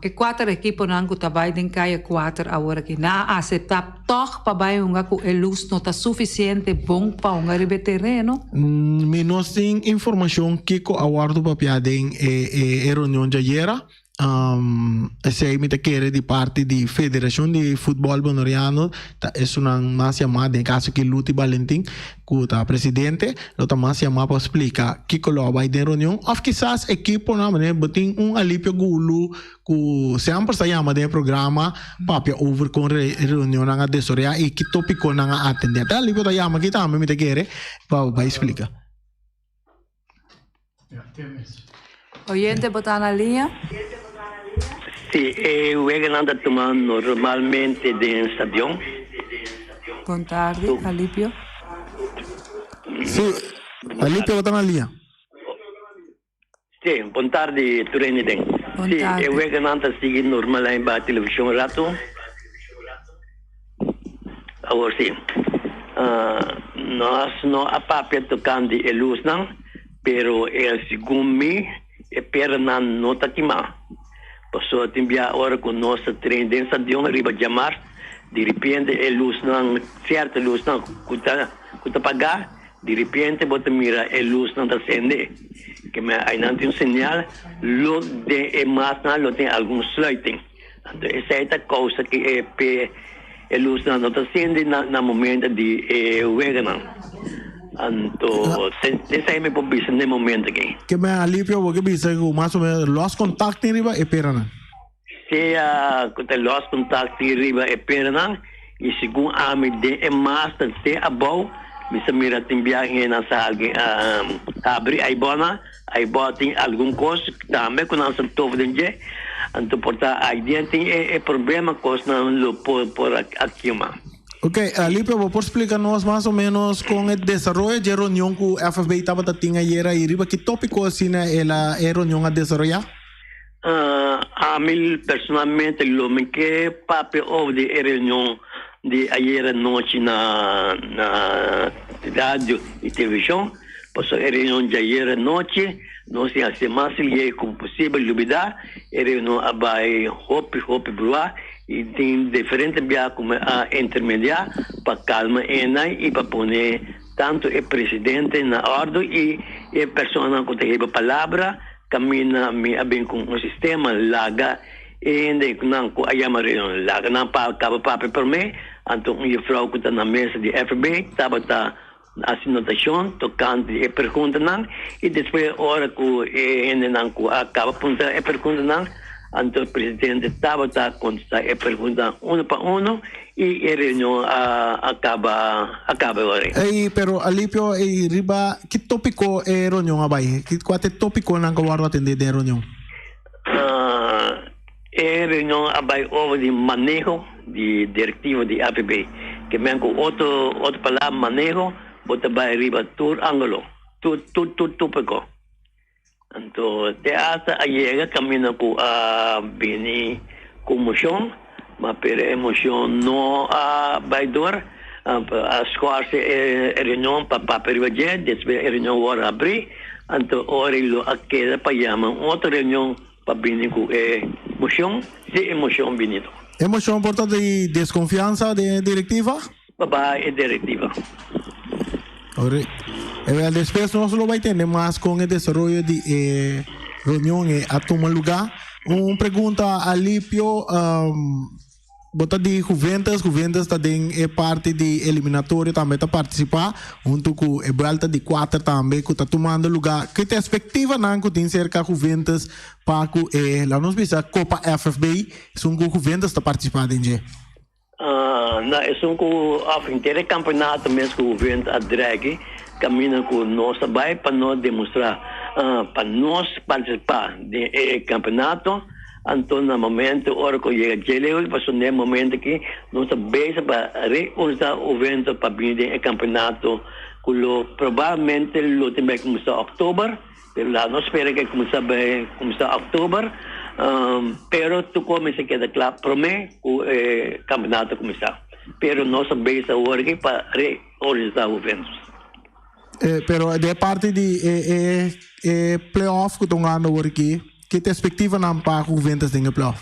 e kuater ekiponan ku ta bai den kaya kuater awor aki, nan a aseptá tòg pa bai hunga ku e lus no ta sufisiente bon pa hunga riba e tereno? Mi no tin informashon kiko a wòrdu papiá den e reunion djayera. Um, esei mi ta kere di parti di Federacion di Futbol Boneriano ta esunnan mas yamá, den kaso ki Luti Balentin ku ta presidente, lo ta mas yamá pa splika kiko lo a bai den reunion òf kisas ekiponan, manera bo tin un Alipio Gulu ku semper sa yama den e programa papia over kon reunionnan a desaroyá i ki topikonan a atendé. Ta Alipio ta yama aki tambe mi ta kere pa bai splika. Oyente bo ta na liña? Sí, e weganan ta tuma normalmente den stadion. Bon tardi, Alipio. Sí, Alipio bo ta na liña. Sí, bon tardi tur hende den. Bon Sí, tardi. e weganan ta sigui normal ahí ba televishon rato. Awor sí, nos no a papia tokante e lusnan, pero e segun mi e pernanan no ta kimá. Pasobra tin bia ora ku nos ta train den stadion riba djamars, di repente e lusnan, sierto lusnan ku ta ku ta pagá, di repente bo ta mira e lusnan ta sende. Ke men ainan tin un señal lo den e masnan lo tin algun sluiting. Anto esei ta kousa ku e pe e lusnan no ta sende na na momento di e weganan. Anto esei mi por bisa na e momento aki. Ke men alipio bo ke bisa ku mas o menos los kontak tin riba e peranan? Sea ku ta los kontak tin riba e peranan i segun ami den e master te abou mi sa mira tin biaha hendenan sa algin a habri aibònan. Ai bo tin algun kos tambe ku nan sa tof den dje, anto por ta ai den tin e problema kosnan lo por por a kima. Ok, Alipio, bo por splika nos mas o menos kon e desaroyo dje reunion ku FFB tabata tin ayer ai riba ki topiko asina el a e reunion a desaroyá? Ami personalmente lo mi ke papia over di e reunion di ayer anochi na na radio y television, pasobra e reunion di ayer anochi nos tin haci mas lihe como posibel lubida e reunion a bay hopi hopi bruha y tin diferente biaha cu mi a intermedia pa calma enan y pa pone tanto e presidente na ordo y e personanan cu ta hiba palabra. Kaminda mi a bin ku un sistema laga e hende ku nan ku a yama reunion laga nan pa kaba papia promé, anto un jufrou ku ta na mesa di FB tabata hasi notashon tokante di e preguntanan i despues ora ku e hendenan ku a kaba puntra e preguntanan anto e presidente tabata kontestá e preguntanan uno pa uno i e reunion a kaba a kaba e ora ei. Ei, pero Alipio, ei riba ki topiko e reunion a bai? Ki kua ta e topikonan ku a wòrdu atendé den e reunion? E reunion a bai over di maneho di direktiva di AVB. Ke men ku otro otro palabra maneho bo ta bai riba tur angulo, tur tur tur topiko. Anto te asta a yega kaminda ku a bini ku moshon, ma pero e moshon no a bai dor. A skòrse e reunion pa papia riba dje, despues e reunion wòrdu habrí, anto ora lo a keda pa yama un otro reunion pa bini ku e moshon, si e moshon bini dor. E moshon por ta di deskonfiansa den e direktiva? Pa baha e direktiva. Ori. Ewel despues nos lo bai tende mas con e desaroyo di e reunion e a tuma lugar. Un pregunta Alipio, um, bo ta di Juventus, Juventus ta den e parti di eliminatorio tambe ta participa hunto cu e buelta di cuater tambe cu ta tumando lugar. Ki ta expectivanan cu tin cerca Juventus pa cu e, laat nos bisa, Copa FFB, esun cu Juventus ta participa den dje? Na esun ku a henter e kampeonato mes ku Juventus a dragi kaminda ku nos a bai pa nos demostrá pa nos partisipá den e kampeonato. Anto na momento ora ku yega dje leu pasobra den e momento aki nos ta bezig pa reorganisá Juventus pa bini den e kampeonato ku lo probablemente lo tin bai kuminsá òktober. Pero la no spera ke kuminsá bai kuminsá òktober, pero tur kos mester keda kla promé ku e kampeonato kuminsá. Pero nos ta bezig awor aki pa reorganisá Juventus. Pero den e parti di e e e playoff ku ta hungando awor aki, ki ta espektivanan pa Juventus den e playoff?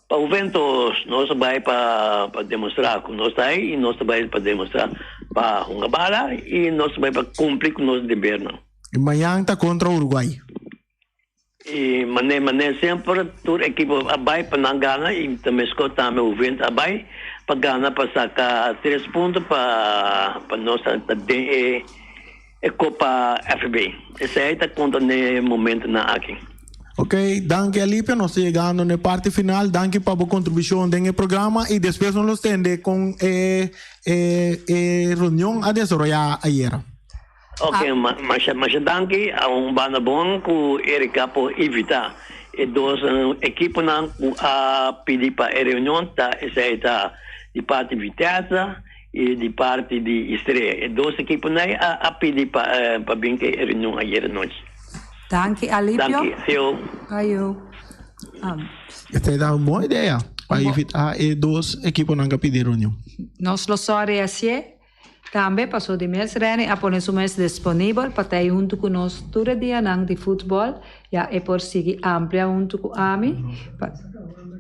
Pa Juventus nos ta bai pa pa demostrá ku nos ta ei i nos ta bai pa demostrá pa hunga bala i nos ta bai pa kumpli ku nos debernan. I mañan ta kontra Uruguay. I mané mané semper tur ekipo a bai pa nan gana i ta meskos tambe Juvent a bai pa gana pa saka tres punto pa pa nos ta den e e Kopa FB. Esei ta konta n'e momentonan aki. Ok, danki Alipio, nos ta yegando n'e parti final. Danki pa bo kontribushon den e programa i despues nos lo tende kon e e e reunion a desaroyá ayera. Ok, masha masha danki a un banda bon ku Erika por invita e dos ekiponan ku a pidi pa e reunion ta esei ta di parti Vitesse i di parti di Estrella. E dos ekiponan ei a pidi pa pa bin ke e reunion ayer anochi. Danki Alipio. Danki, ayo. Ayo. Esei ta un bon idea pa invita e dos ekiponan ku a pidi reunion. Nos lo sòri hasié. Tambe paso di mes Renny a pone su mes disponibel pa ta ei huntu ku nos tur e dianan di futbòl, ya e por sigui amplia huntu ku ami pa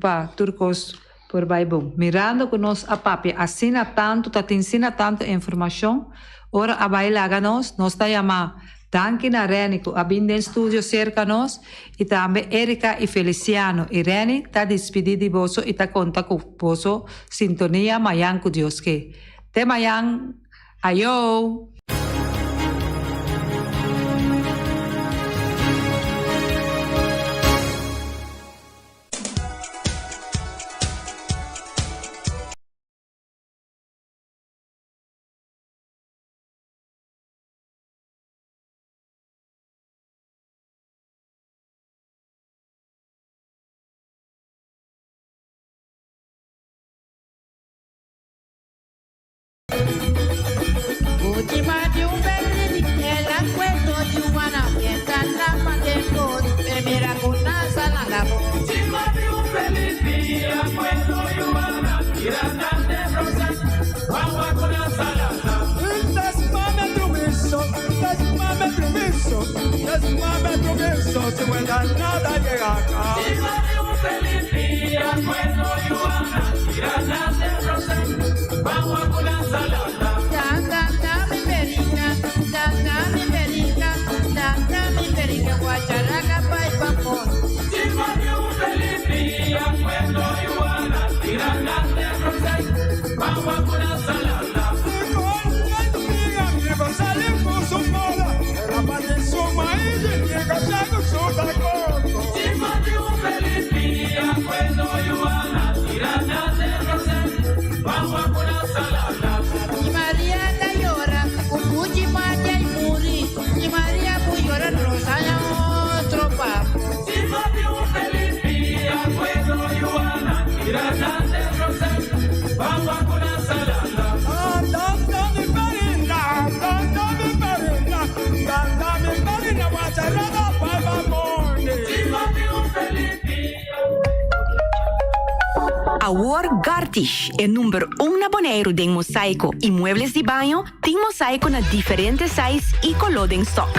pa tur kos por bai bon. Mirando ku nos a papia asina tantu, ta tin asina tantu informashon, ora a bai laga nos, nos ta yama danki na Renny ku a bin den studio serka nos i tambe Erika i Feliciano i Renny ta dispidi di boso i ta konta ku boso sintonia mayan ku Dios ke. Te mayan, ayo! Awor Gartish, e number un na Boneiru den mosaiko i muebles di baño, tin mosaiko na diferente size i koló den stock.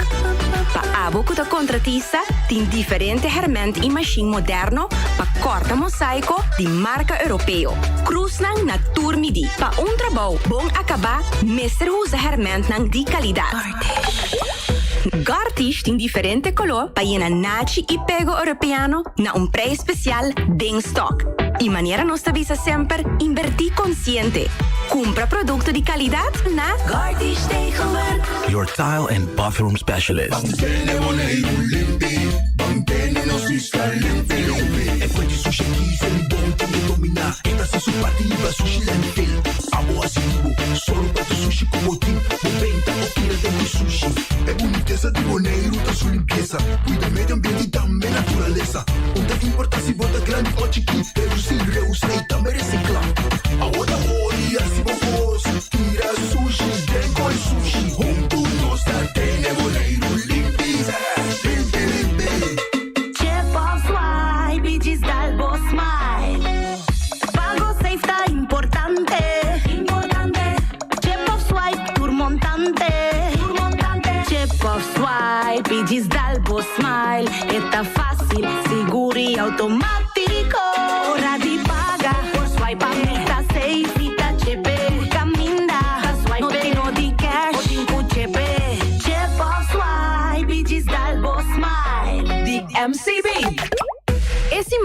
Pa abo ku ta kontratista, tin diferente hèrmènt i mashin moderno pa kòrta mosaiko di marka europeo. Krusnan na tur midí. Pa un trabou bon akabá mester usa hèrmèntnan di kalidat. Gartish tin diferente koló pa yena nachi i pego europeano na un prijs spesial den stock. I manera nos ta bisa semper, inbertí konsiente. Kumpra produkto di kalidat na Gartish Tegelwerk. Your tile and bathroom specialist. Chip of swipe y djis dal bo smile. Pago safe ta importante. Chip of swipe tur montante. Chip of swipe y djis dal bo smile. E ta facil, sigur y automatico. Ora di paga, por swipe a mi ta safe. Mi ta chepe, tur caminda. No tin no di cash, bo tin cu chepe. Chip of swipe y djis dal bo smile. Di MCB.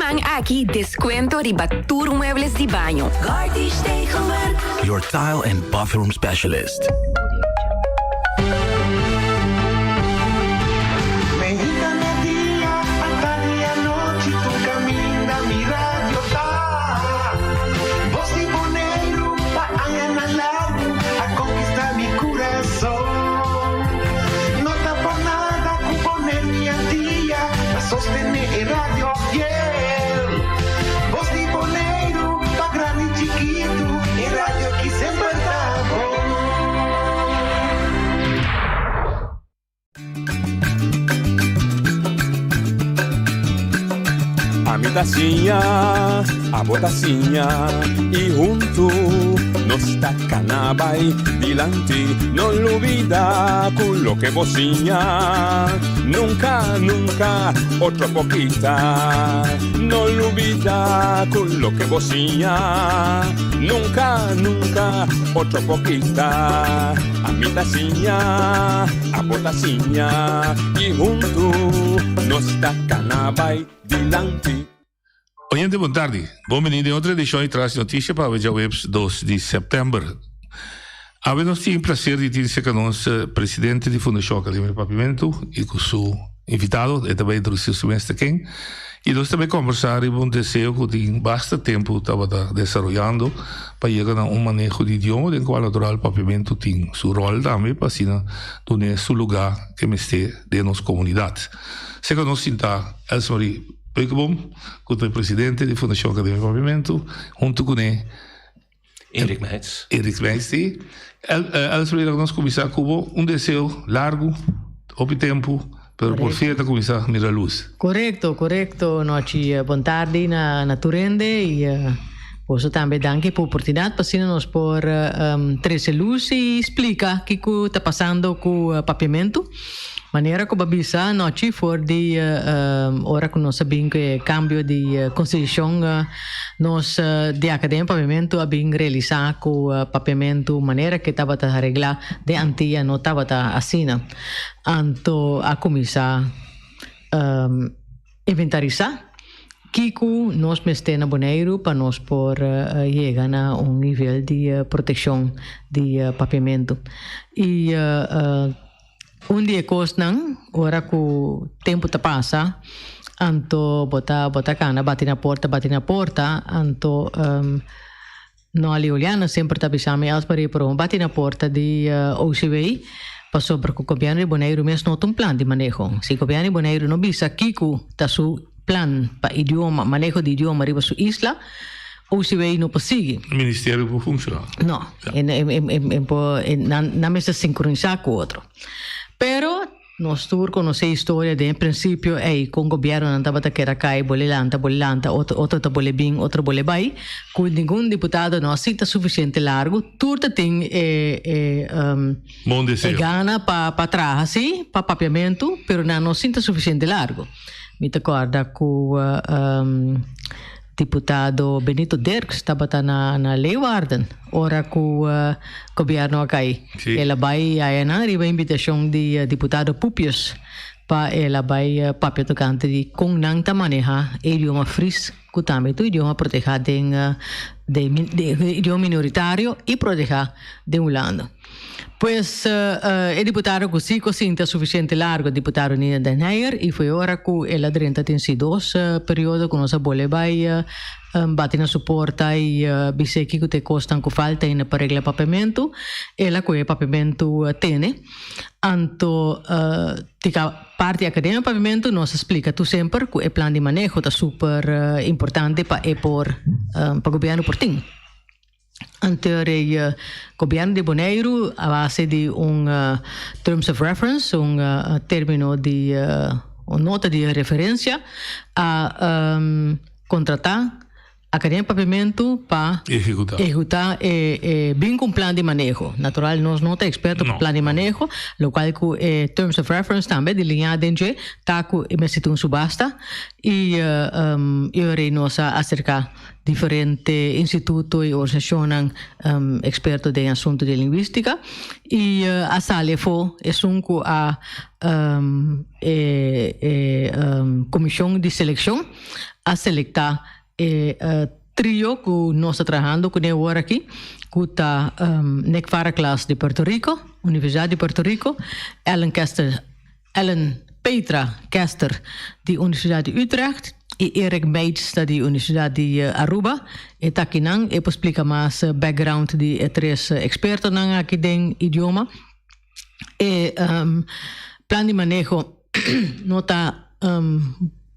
siman aki descuento riba tur muebles di baño. Gartish Tegelwerk. Your tile and bathroom specialist. Ami ta siña, abo ta siña y huntu nos ta cana bay dilanti. No lubida cu loke bo siña nunca, nunca otro por kita. No lubida cu loke bo siña nunca, nunca otro por kita. Ami ta siña, abo ta siña y huntu nos ta cana bay dilanti. Oyente bon tardi. Bon bini den otro edicion di Tras di Noticia pa awe djaweps dos di september. Awe nos tin placer di tin cerca nos presidente di Fundacion Academia di Papiamentu y cu su invitado, e ta bay introduci su mes ta ken. Y nos ta bay combersa riba un deseo cu tin basta tempo tabata desaroyando pa yega na un maneho di idioma den cual natural Papiamentu tin su rol tambe pa asina dun'e su lugar ke mester den nos comunidad. Cerca nos tin ta Elsmarie Beukeboom, cu ta e presidente di Fundacion Academia di Papiamentu, hunto cune Erik Meijts. Erik Meijts, si. Elsmarie, laga nos cuminsa cu bo un deseo largo, hopi tempo, pero por fin e ta cuminsa mira luz. Corecto, corecto, Nochi. Bon tardi na na tur hende y boso tambe danki pa oportunidad pa asina nos por trece luz y splica kico ta pasando cu Papiamentu. Manera ku bo a bisa anochi for di ora ku nos a bin ku e kambio di konstitushon nos di Akademia Papiamentu a bin realisá ku papiamentu manera ke tabata reglá den Antia no tabata asina. Anto a kuminsá inventarisá kiko nos mester na Boneiru pa nos por yega na un nivel di protekshon di papiamentu. I Un di e kosnan, ora ku tempu ta pasa, anto bo ta bo ta kana bati na porta, bati na porta, anto Nolly Juliana semper ta bisa mi, Elsmarie, pero bo bati na porta di OCW, pasobra ku gobièrnu di Boneiru mes no ta un plan di maneho. Si gobièrnu di Boneiru no bisa kiko ta su plan pa idioma, maneho di idioma riba su isla, OCW no por sigui. Ministerio por funciona. No, en, en, en, en, en por, en, nan, nan mester sincronisa cu otro. Pero nos tur conoce historia den principio ey con gobiernonan tabata keda cay bole lanta, bole lanta, otro, otro ta bole bin, otro bole bay, cu ningun diputado no a sinta suficiente largo, tur ta tin e, e, um, Bon deseo. e gana pa, pa traha si, pa papiamento, pero nan no sinta suficiente largo. Mi ta corda cu um, Diputado Benito Dirks tabata na na Leeuwarden ora ku gobierno a kai. Sí. El a bai ayanan riba invitashon di diputado Pupius pa el a bai papia tokante di kon nan ta maneha e idioma Fries ku tambe ta un idioma protehá den den idioma minoritario i protehá den Hulanda. Pues e diputado ku si ku a sinta sufisiente largo, diputado Nina Den Heyer, i foi ora ku el a drenta tin si dos periodo ku nos a bole bai bati na su porta i bis'é kiko ta e kosnan ku falta ainda pa regla papiamentu. El a kohe e papiamentu tene. Anto tika parti akademia papiamentu nos a splika tur semper ku e plan di maneho ta super importante pa e por pa gobièrnu por tin. Anto e gobierno di Boneiru a base di un terms of reference, un termino di un nota di referencia a contrata Academia Papiamentu pa ehecuta e bin cu un plan di maneho. Natural nos no ta experto pa plan di maneho, locual cu e terms of reference tambe deliña den dje ta cu e mester tin un subasta y e ora nos a acerca diferente instituto y organisacionnan experto den asunto di lingüistica y a sali afó esun cu a e e comision di seleccion. A selektá e trio ku nos ta trahando kuné awor aki, ku ta Nick Varaklas di Puerto Rico, Universidat di Puerto Rico, Ellen Kester, Ellen Petra Kester di Universidat di Utrecht i Erik Meijts ta di Universidat di Aruba. E ta akinan, e por splika mas background di e tres ekspertonan aki den idioma. E plan di maneho no ta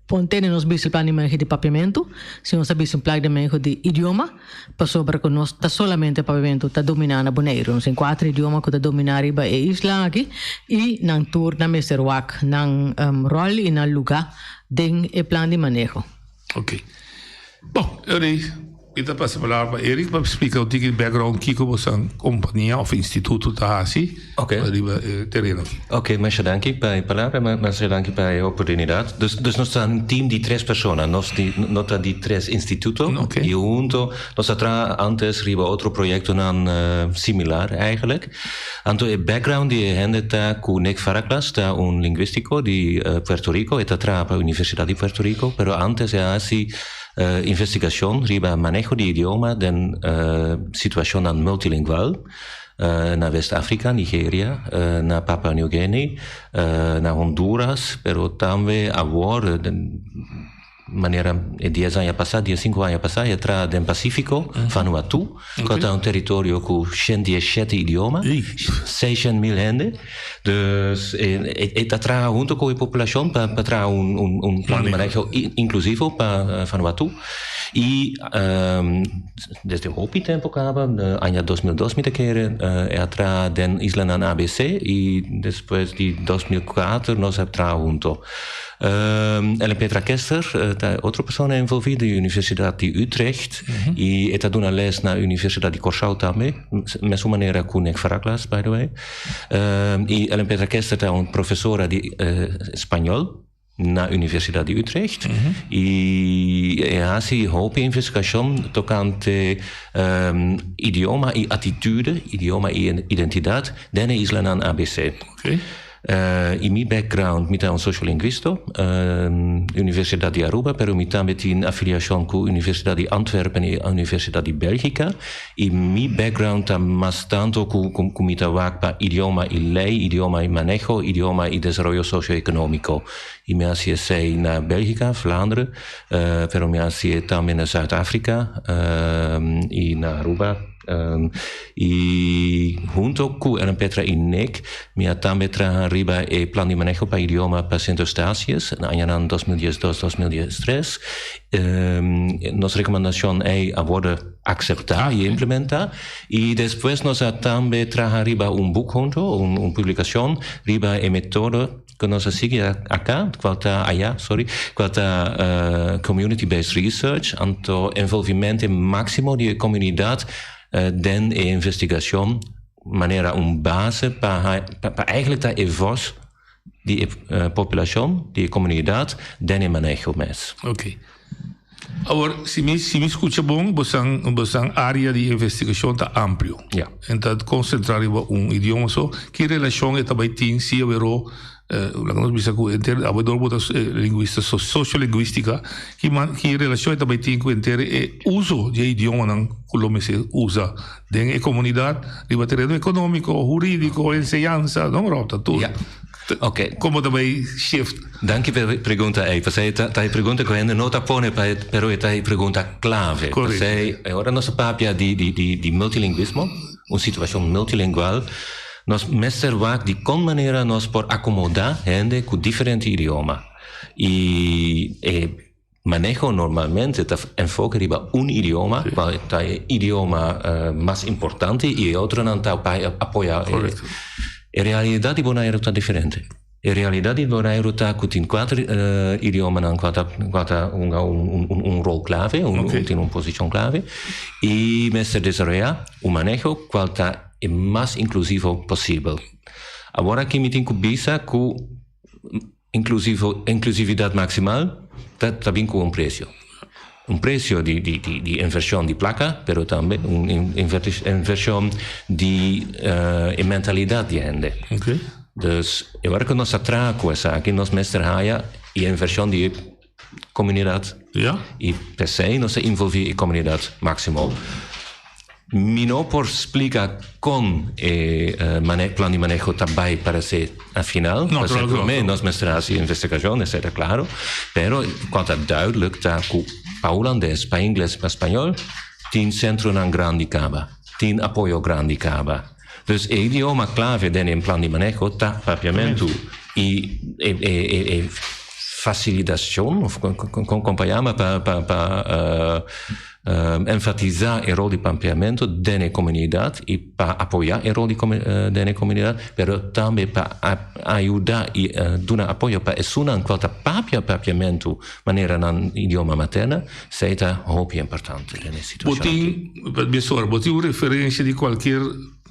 pontene nos bisa plan di maneho di papiamentu, si nos ta bisa un plan di maneho di idioma, pasobra ku nos ta solamente papiamentu ta dominá na Boneiru. Nos tin kuater idioma ku ta dominá riba e isla aki i nan tur nan mester wak nan ròl i nan lugá den e plan di maneho. Ok. Bon, Mi ta pasa palabra pa Eric pa splika un tiki background kiko boso kompania of instituto ta hasi riba e tereno aki. Ok, masha danki pa e palabra, masha danki pa e oportunidat. Dus, dus nos ta un team di tres persona, nos di, no ta di tres instituto. I hunto nos a traha antes riba otro proyectonan similar eigenlijk. Anto e background di e hende ta ku Nick Faraclas ta un linguistico di Puerto Rico, e ta traha pa Universidad di Puerto Rico, pero antes e a hasi Investigashon riba maneho di idioma den situashonnan multilingual na West Afrika, Nigeria, na Papua New Guinea, na Honduras, pero tambe awor den manera e dies aña pasá, dies sinku aña pasá e a traha den Pasífiko, Vanuatu, ku ta un teritorio ku 107 idioma, 600.000 hende. Dus e ta traha hunto ku e populashon pa traha un plan di maneho inklusivo pa Vanuatu. I desde hopi tempu kaba, aña 2002 mi ta kere, e a traha den islanan ABC i despues di 2004 nos a traha hunto. Ellen Petra Kester ta otro persona envolví di Universidat di Utrecht i e ta duna les na Universidat di Kòrsou tambe, mesun manera ku Nick Faraclas by the way. I Ellen Petra Kester ta un profesora di spañol na Universidat di Utrecht. I e hasi hopi investigashon tokante idioma i atitude, idioma i identidat den e islanan ABC. I mi background, mi ta un sociolinguisto, Universidad di Aruba, pero mi tambe tin afiliashon ku Universidad di Antwerpen i Universidad di Belgika. I mi background ta mas tanto ku ku mi ta wak pa idioma i lei, idioma i maneho, idioma i desaroyo socio-economico. I mi hasi esei na Belgika, Vlaanderen, pero mi hasi e tambe na Zuid Afrika i na Aruba. I hunto ku Ellen Petra i Nick mi a tambe traha riba e plan di maneho pa idioma pa Sint Eustatius na añanan 2012, 2013. Nos rekomendashon ei a wòrdu akseptá i implementá. I despues nos a tambe traha riba un buk hunto, un publikashon riba e metodo ku nos a sigui aka, kual ta aya, sorry, kual ta community based research, anto envolvimente máksimo di e komunidat den e investigashon manera un base pa pa eigenlijk ta e vos di e populashon, di e komunidat den e maneho mes. Oké. Awor, si mi si mi skucha bon, bosan bosan área di investigashon ta amplio. Ja. En ta konsentrá riba un idioma so. Ki relashon e ta bai tin si awero, laga nos bisa ku henter awedor bo ta lingwista sosiolingwístika, ki man ki relashon e ta bai tin ku henter e uso di e idiomanan ku lo mester usa den e komunidat riba tereno ekonómiko, hurídiko, enseñansa, no Rob, ta tur. Ja. Oké. Kon bo ta bai shift? Danki pa e pregunta ei. Pasei ta e pregunta ku hende no ta pone pa e, pero e ta e pregunta klave. Correcto. Pasei e ora nos ta papia di di di di multilinguismo, un situashon multilingual, nos mester wak di kon manera nos por akomodá hende ku diferente idioma. I e maneho normalmente ta enfoke riba un idioma, kual ta e idioma mas importante i e otronan ta pa apoya. Correcto. E realidat di Boneiru ta diferente. E realidat di Boneiru ta ku tin kuater idiomanan ku ta ku ta hunga un un rol klave, un tin un posishon klave i mester desaroyá un maneho kual ta e mas inklusivo posibel. Awor aki mi tin ku bisa ku Inklusivo, inklusividat maksimal ta ta bin ku un presio. Un presio di di di di invershon di plaka, pero tambe un invershon di e mentalidat di hende. Dus e ora ku nos a traha ku esaki nos mester haya e invershon di e komunidat. I p'esei nos ta involví e komunidat máksimo. Mi no por splika kon e plan di maneho ta bai paresé na final. No, Pasobra claro, promé claro. nos mester hasi investigashon, etcétera, klaro. Pero kua ta duidelijk ta ku pa hulandes, pa ingles, pa spañol tin sentronan grandi kaba, tin apoyo grandi kaba. Dus e idioma klave den e plan di maneho ta papiamentu. I e e e e fasilitashon of kon kon kon pa yama pa pa pa Enfatisá e rol di papiamentu den e komunidat i pa apoyá e rol di den e komunidat, pero tambe pa ayudá i duna apoyo pa esunnan kual ta papia papiamentu manera nan idioma materna, esei ta hopi importante den e Bo situashon tin, aki. Mesora, bo tin un referensia di kualkier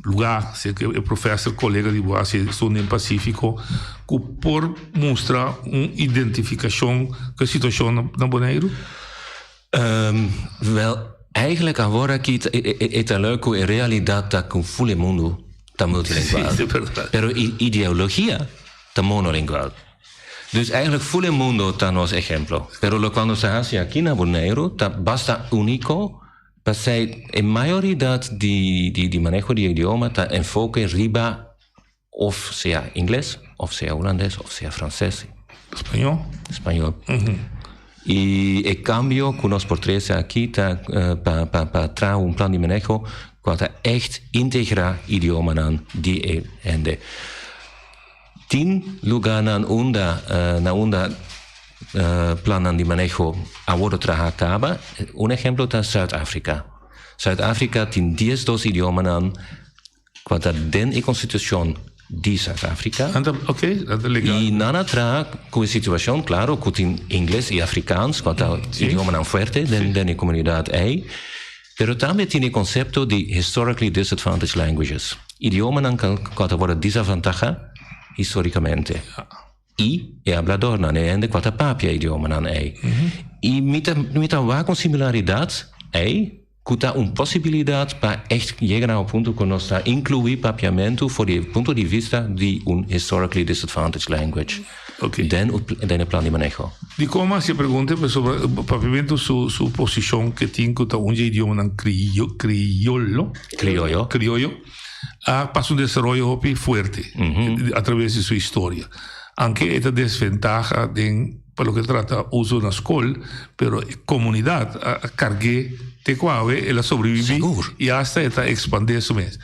lugá, sea ku e profèser, kolega di bo hasi esun den Pasífiko, ku por mustra un identifikashon ku e situashon na Boneiru? Wel, eigenlijk awor aki e ta leuk ku e realidat ta ku ful e mundu ta multilingual. Pero e ideologia ta monolingual. Dus eigenlijk ful e mundo ta nos ehemplo. Pero lokual nos ta hasi aki na Boneiru ta basta úniko pasei e mayoridat di di maneho di idioma ta enfoke riba Of sea ingles, of sea hulandes, of sea franses. Spañol? Spañol. I e kambio ku nos por trese aki ta pa pa pa traha un plan di maneho ku ta ègt integrá idiomanan di e hende. Tin lugánan unda na unda plannan di maneho a wòrdu traha kaba. Un ehemplo ta Zuid-Afrika. Zuid-Afrika tin diesdos idiomanan. Kua ta den e konstitushon di Zuid-Afrika. Nan ta, oké, dat ta legal. I nan a traha ku e situashon, klaro, ku tin ingles i afrikaans, kua ta idiomanan fuerte den den e komunidat ei. Pero tambe tin e konsepto di historically disadvantaged languages, idiomanan kua ta wòrdu disavantahá histórikamente. I e habladornan, e hende kua ta papia e idiomanan ei. I mi ta mi ta wak un similaridat ei ku ta un posibilidat pa ègt yega na un punto ku nos ta inkluí papiamentu for di e punto di vista di un historically disadvantaged language den den e plan di maneho. Dikon mi hasi e pregunta? Pasobra papiamentu su su posishon ke tin ku ta un dje idiomanan kriyo kriolo Krioyo. krioyo a pasa un desaroyo hopi fuerte a traves di su historia. Anke e ta desventaha den pa loke ta trata uso na skol, pero e komunidat a karg'é te ku awe, el a sobreviví i asta e ta ekspandé su mes.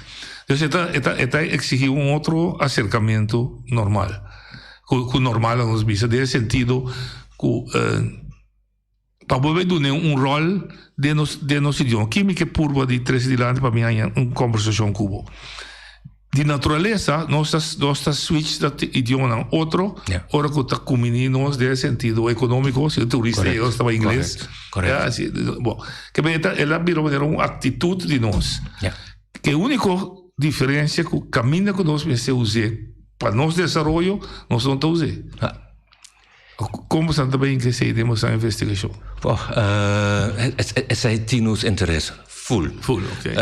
Entonces e ta e ta e ta eksigí un otro aserkamentu normal, ku ku normal a nos bisa den e sentido ku Pa bo bay dun'é un ròl den nos den nos idioma. Ki mi ke purba di trese dilanti pa mi haña un kòmbersashon ku bo? Di naturalesa nos ta nos ta switch na idiomanan otro ora ku ta kuminí nos den e sentido ekonómiko, si un turista yega nos ta bai ingles. Ya, asi, bo. Ke men e ta el a bira manera un aktitut di nos. Ke úniko diferensia ku kaminda ku nos mester us'é pa nos desaroyo, nos no ta us'é. Kon boso ta bay incresé den boso investigacion? Poh, esei tin nos interes ful. Ful, ok.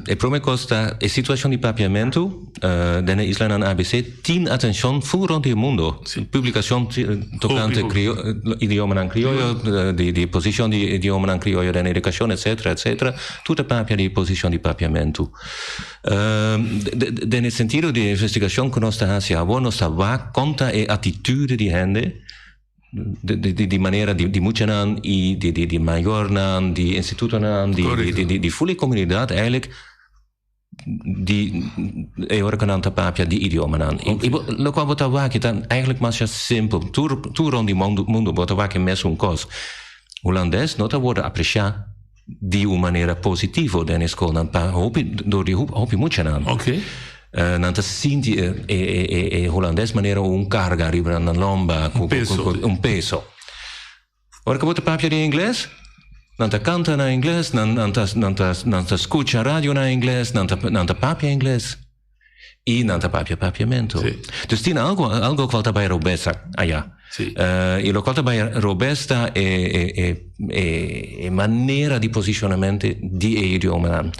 E prome kos ta e situacion di papiamentu den e islanan ABC tin atencion ful rond di e mundo. Publicacion tocante idiomanan crioyo, di posicion di idiomanan crioyo den educacion, etcetera, etcetera. Tur ta papia di posicion di papiamentu. Den e sentido di e investigashon ku nos ta hasi awor, nos ta wak kon ta e atitude di hende, di manera di muchanan i di mayornan, di institutonan, di ful e komunidat eigenlijk di e ora ku nan ta papia di idiomanan. I lokual bo ta wak ta eigenlijk masha simpel. Tur rond di mundu bo ta wak e mesun kos. Hulandes no ta wòrdu apresiá. Di un manera positivo den e skolnan pa hopi dor di hopi muchanan. Nan ta sinti e e e hulandes manera un karga riba nan lomba ku ku un peso. Ora ku bo ta papia di ingles nan ta kanta na ingles nan nan ta nan ta nan ta skucha radio na ingles nan ta nan ta papia ingles i nan ta papia papiamentu. Dus tin algo algo kual ta bai robes aya. I lokual ta bai robes ta e e e e manera di posishonamento di e idiomanan.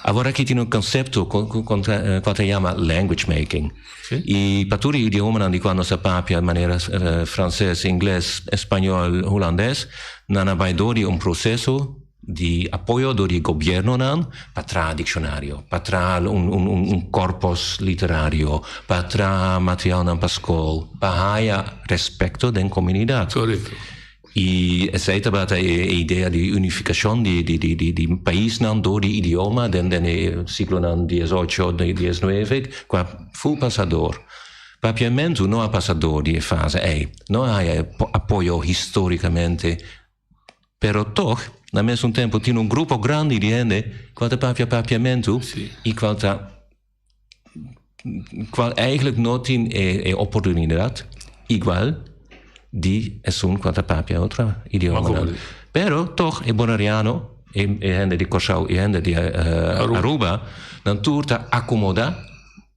Awor aki tin un konsepto ku ku ta yama language making. I pa tur e idiomanan di kua nos a papia, manera franses, ingles, spañol, hulandes, nan a bai dor di un proseso di apoyo dor di gobiernonan pa traha dikshonario, pa traha un un un korpus literario, pa traha materialnan pa skol, pa haya respekto den komunidat. Korekto. I esei tabata e idea di unifikashon di di di di di paisnan dor di idioma den den e siglonan diesocho, diesnueve, kua ful pasa dor. Papiamentu no a pasa dor di e fase ei, no a haya apoyo histórikamente, pero tòg na mesun tempu tin un grupo grandi di hende kual ta papia papiamentu i kual ta Cual eigenlijk no tin e oportunidad igual di esun cual ta papia otro idiomanan. Pero toch e Bonaireano, e hende di Corsou, e hende di Aruba, nan tur ta acomoda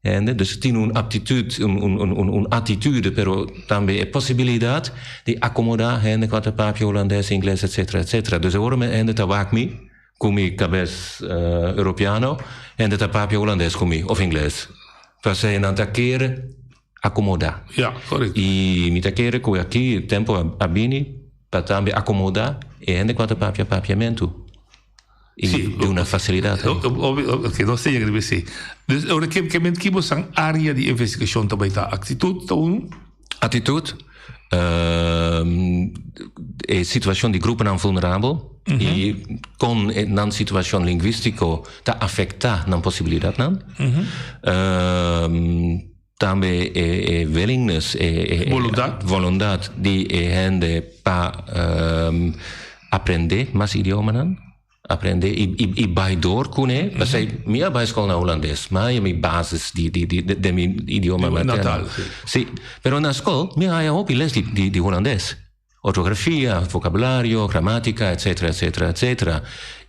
hende, dus tin un aptitud, un atitude, pero tambe e posibilidad di acomoda hende cual ta papia Hulandes, Ingles, etcetera, etcetera. Dus awor hende ta wak mi. Ku mi kabes europeano, hende ta papia hulandes ku mi of ingles. Pasei nan ta kere akomodá. Ja, korekto. I mi ta kere ku aki tempu a bini pa tambe akomodá e hende ku a ta papia papiamentu i duna fasilidat. Oke, nos ta yega riba esei. Dus ora ke ke men ki bosan área di investigashon ta bai ta? Aktitut ta unu? Atitut, e situashon di gruponan vulnerabel i kon nan situashon lingwístiko ta afektá nan posibilidatnan. Tambe e willingness, e boluntat di e hende pa aprendé mas idiomanan. Aprende i i bai door kuné. Pasei mi a bai skol na hulandes, mi a haya mi basis di di di den mi idioma materno. Natal, si. Si, pero na skol mi a haya hopi les di di di hulandes. Ortografia, vokabulario, gramatika, etsetera, etsetera, etsetera.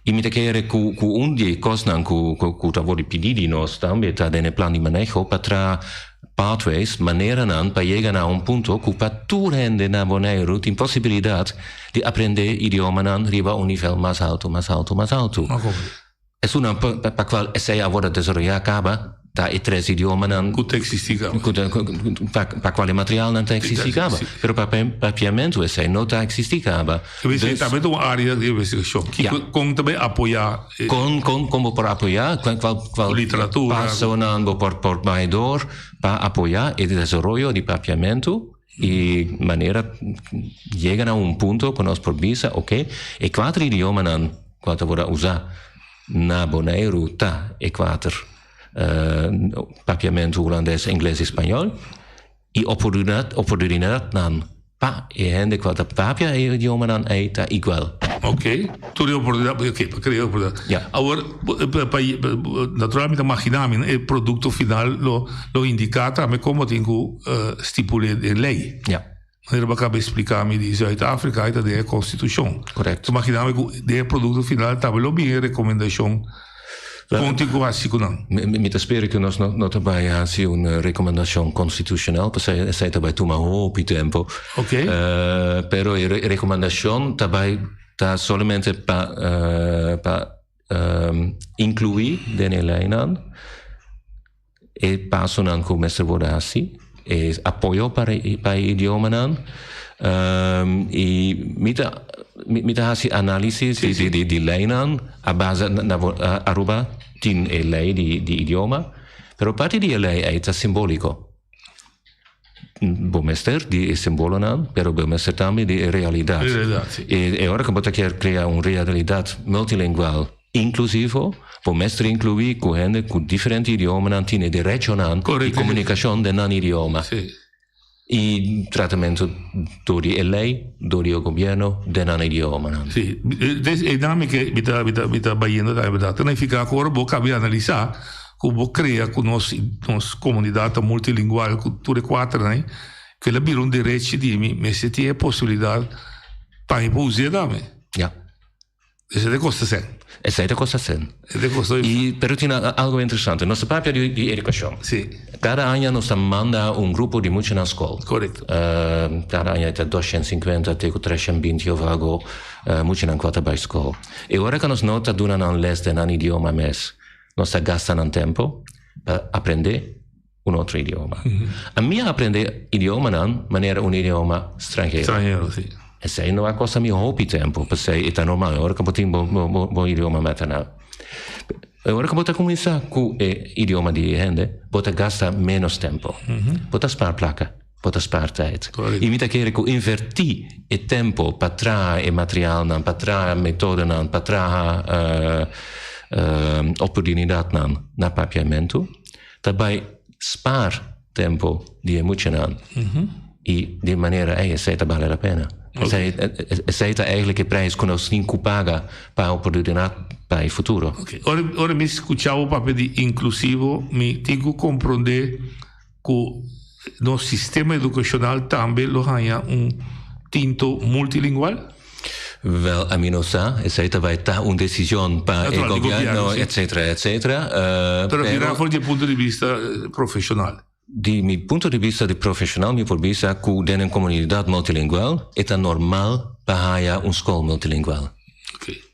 I mi ta kere ku ku un di e kosnan ku ku ku ta wòrdu pidi di nos tambe ta den e plan di maneho pa traha pathways, maneranan pa yega na un punto ku pa tur hende na Boneiru tin posibilidat di aprendé idiomanan riba un nivel mas haltu, mas haltu, mas haltu. Esunnan pa kual esei a wòrdu desaroyá kaba ta e tres idiomanan Ku ta eksistí kaba. Ku ta pa kual e materialnan ta eksistí kaba. Pero pa papiamentu esei no ta eksistí kaba. Esei tambe ta un área di investigashon. Kiko kon ta bai apoyá Kon kon kon bo por apoyá? Kual kual kual Literatura. pasonan bo por por bai dor pa apoyá e desaroyo di papiamentu i manera yega na un punto ku nos por bisa oke e kuater idiomanan ku ta wòrdu usá na Boneiru ta e kuater papiamentu, hulandes, ingles i spañol i oportunidat oportunidatnan Pa e hende ku a ta papia e idiomanan ei ta igual. Ok, tur e oportunidat, ok, pa krea e oportunidat. Ja. Awor, pa, natural mi ta magina mi e produkto final lo lo indiká tambe kon bo tin ku stipul'é den lei. Ja. Manera bo a kaba espliká mi di Zuid-Afrika ei ta den e konstitushon. Korekto. Ta magina mi ku den e produkto final tambe lo bin e rekomendashon. Kon tin ku hasi ku nan? Mi ta spera ku nos no ta bai hasi un rekomendashon konstitushonal, pasobra esei ta bai tuma hopi tempu. Oké. Pero e rekomendashon ta bai ta solamente pa pa inkluí den e leinan e pasonan ku mester wòrdu hasi, e apoyo pa e idiomanan i mi ta mi ta hasi análisis di di leinan a base na Aruba tin e lei di di idioma, pero parti di e lei ei ta simbóliko. Bo mester di e simbolonan, pero bo mester tambe di e realidat. E ora ku bo ta kier krea un realidat multilingual Inklusivo, bo mester inkluí ku hende ku diferente idiomanan tin e derechonan di komunikashon den nan idioma i tratamentu dor di e lei, dor di e gobièrnu den nan idiomanan. Sí, des einan mi ke mi ta mi ta mi ta bayendo tambe berdad. Ta nifiká ku ora bo kaba di analisá ku bo krea ku nos nos komunidat ta multilingual ku tur e kuaternan ei, kila bira un derechi di mi mester tin e posibilidat pa mi por us'é tambe. Ya. Esei ta kosta sen. Esei ta kosta sen. Esei ta kosta. I, pero tin algo interesante. Nos ta papia di, di edukashon. Si. Kada aña nos ta manda un grupo di mucha na skol. Korekto. Kada aña ta 250 te ku 320 òf algo muchanan ku a ta bai skol. E ora ku nos no ta duna nan les den nan idioma mes. Nos ta gasta nan tempo pa aprende un otro idioma. Ami a aprende idiomanan manera un idioma stranhero. Stranhero, si. Esei no a kosta mi hopi tempo, p'esei e ta normal. Ora ku bo tin bo bo bo idioma maternal. Ora ku bo ta kuminsá ku e idioma di e hende, bo ta gasta ménos tempo. Bo ta spaar plaka, bo ta spaar tijd. I mi ta kere ku invertí e tempo pa traha e materialnan, pa traha metodonan, pa traha oportunidatnan na papiamentu, ta bai spaar tempo di e muchanan. I di manera ei esei ta bale la pena. Esei, esei ta eigenlijk e prijs ku nos tin ku paga pa oportunidat pa e futuro. Oké, ora, ora mi skucha bo papia di inklusivo, mi tin ku komprondé ku nos sistema edukashonal tambe lo haña un tinto multilingual? Wel, ami no sa, esei ta bai ta un desishon pa e Natural, di gobièrnu, gobièrnu, si. etcetera, etcetera. Pero Pero mira for di e punto di bista profeshonal. Di mi punto di bista di profeshonal mi por bisa ku den un komunidat multilingual e ta normal pa haya un skol multilingual. Oké.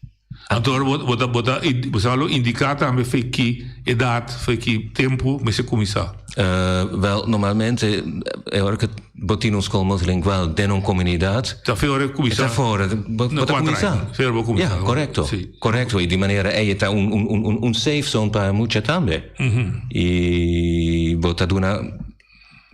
Anto ora bo bo ta bo ta bo sa lo indiká tambe fe ki edat, fe ki tempu mester kuminsá? Wel, normalmente e ora ku bo tin un skol multilingual den un komunidat. Ta fe ora e kuminsá. Ta fe ora bo Na ta kuater kuminsá. aña. Fe ora bo kuminsá. Ja, korekto. Si. Korekto. I di manera ei e ta un un un safe zone pa mucha tambe. I bo ta duna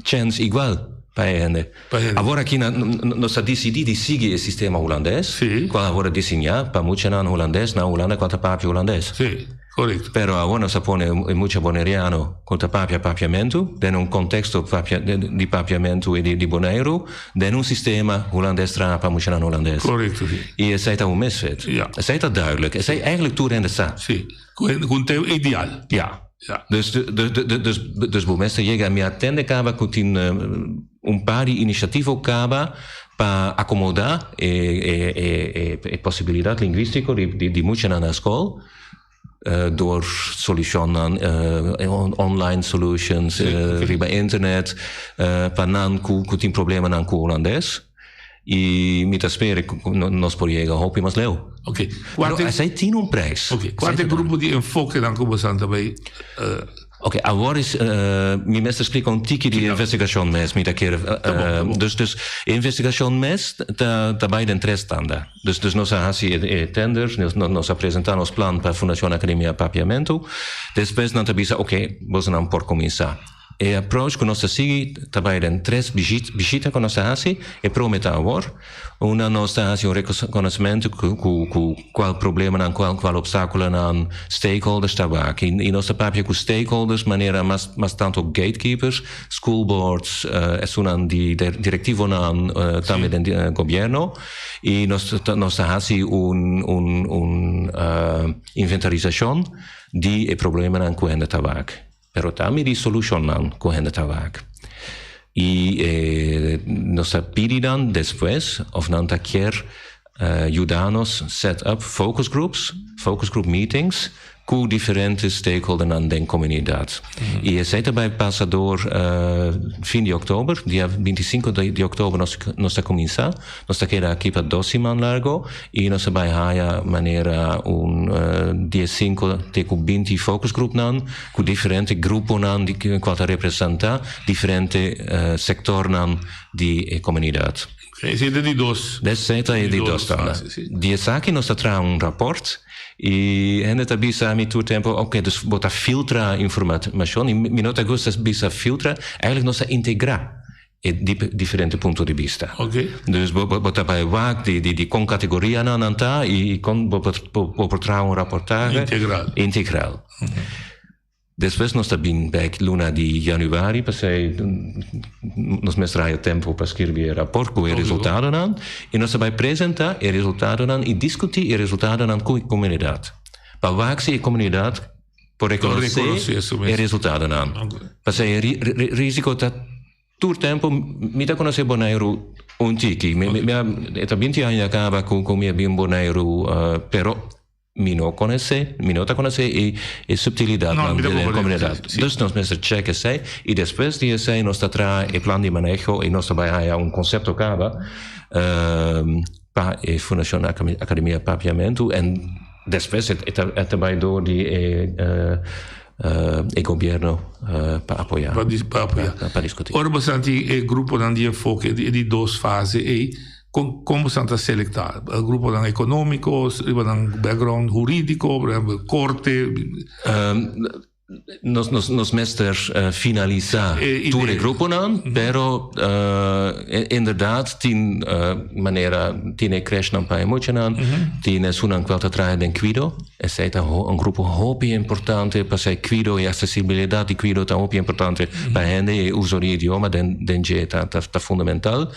chèns igual pa e hende. Pa e hende. Awor aki na nos a disidí di sigui e sistema hulandes, Sí. kual awor a diseñá pa muchanan hulandes na Hulanda kual ta papia hulandes. Sí, korekto. Pero awor nos a pone e mucha boneriano ku ta papia papiamentu den un konteksto papia di papiamentu i di Boneiru den un sistema hulandes traha pa muchanan hulandes. Korekto, sí. I esei ta un misfit. Ja. Esei ta duidelijk. Esei eigenlijk tur hende sa. Sí. Ku un teu ideal. Ja. Ja. Dus, dus, dus, dus bo mester yega mi a tende kaba ku tin un par di inisiativo kaba pa akomodá e, e, e, e, e posibilidat lingwístiko di, di, di muchanan na skol dor solushonnan online solutions riba internet pa nan ku ku tin problemanan ku hulandes. I mi ta spera ku nos por yega hopi mas leu. Oké. Pero esei tin un prijs. Oké. Kua ta e grupo di enfokenan ku boso ta bai? Oké, awor is mi mester splika un tiki di e investigashon mes. Mi ta kere. Dus dus e investigashon mes ta ta bai den tres tanda. Dus dus nos a hasi e tender, nos a presentá nos plan pa Fundashon Akademia Papiamentu. Despues nan ta bisa oké, bosonan por kuminsá. E approach ku nos ta sigui ta bai den tres bishita ku nos ta hasi. E prome ta awor, unda nos ta hasi un rekonosementu ku ku kual problemanan, kual kual opstakulonan stakeholders ta wak. I nos ta papia ku stakeholders manera mas mas tantu gatekeepers, school boards, esunnan di direktivonan tambe den gobièrnu. I nos ta nos ta hasi un un un inventarisashon di e problemanan ku hende ta wak. Pero tambe di solushonnan ku hende ta wak. I nos ta pidi nan despues of nan ta kier yuda nos set up focus groups, focus group meetings, ku diferente stakeholdernan den komunidat. I esei ta bai pasa dor fin di oktober, dia bintisinko di oktober nos nos ta kuminsá. Nos ta keda aki pa dos siman largo i nos ta bai haya manera un diesinko te ku binti focusgroepnan ku diferente gruponan di kual ta representá diferente sektornan di e komunidat. Esei ta di dos. Esei ta e di dos tanda. Di esaki nos ta traha un rapòrt i hende ta bisa mi tur tempu, oke, dus bo ta filtra informashon i mi no ta gusta bisa filtra, eigentlik nos ta integrá. E diferente punto di bista. Dus bo bo ta bai wak di di di kon kategorianan nan ta i kon bo por bo por traha un raportahe. Integral. Integral. Despues nos ta bin bek luna di januari pasei nos mester haya tempo pa skirbi e raport ku e resultadonan i nos ta bai presenta e resultadonan i diskuti e resultadonan ku e komunidat. Pa wak si e komunidat por rekonosé e resultadonan. Pasei e risiko ta Tur tempu mi ta konosé Boneiru un tiki. Mi mi a e ta binti aña kaba ku ku mi a bin Boneiru pero mi no konosé, mi no ta konosé e e subtilidatnan No, mi ta den e komprendé, komunidat. si. Dus nos mester chèk esei i despues di esei nos ta traha e plan di maneho i nos ta bai haya un konsepto kaba pa e Fundashon Akademia Papiamentu en. Despues e ta e ta bai door di e e gobierno pa apoya. Pa pa apoya. Pa discuti. Ora boso tin e gruponan di enfoke di e di dos fase ei, con con boso ta selecta? Gruponan economico, riba nan background huridico, por ehempel corte? Nos, nos, nos mester uh, finalisa e, tur e gruponan, pero uh, inderdaad tin uh, manera tin e crèchenan pa e muchanan, tin esunnan cual ta traha den cuido, esey ta un grupo hopi importante, pasey cuido y accesibilidad di cuido ta hopi importante pa hende y uso di idioma den den dje ta ta ta fundamental.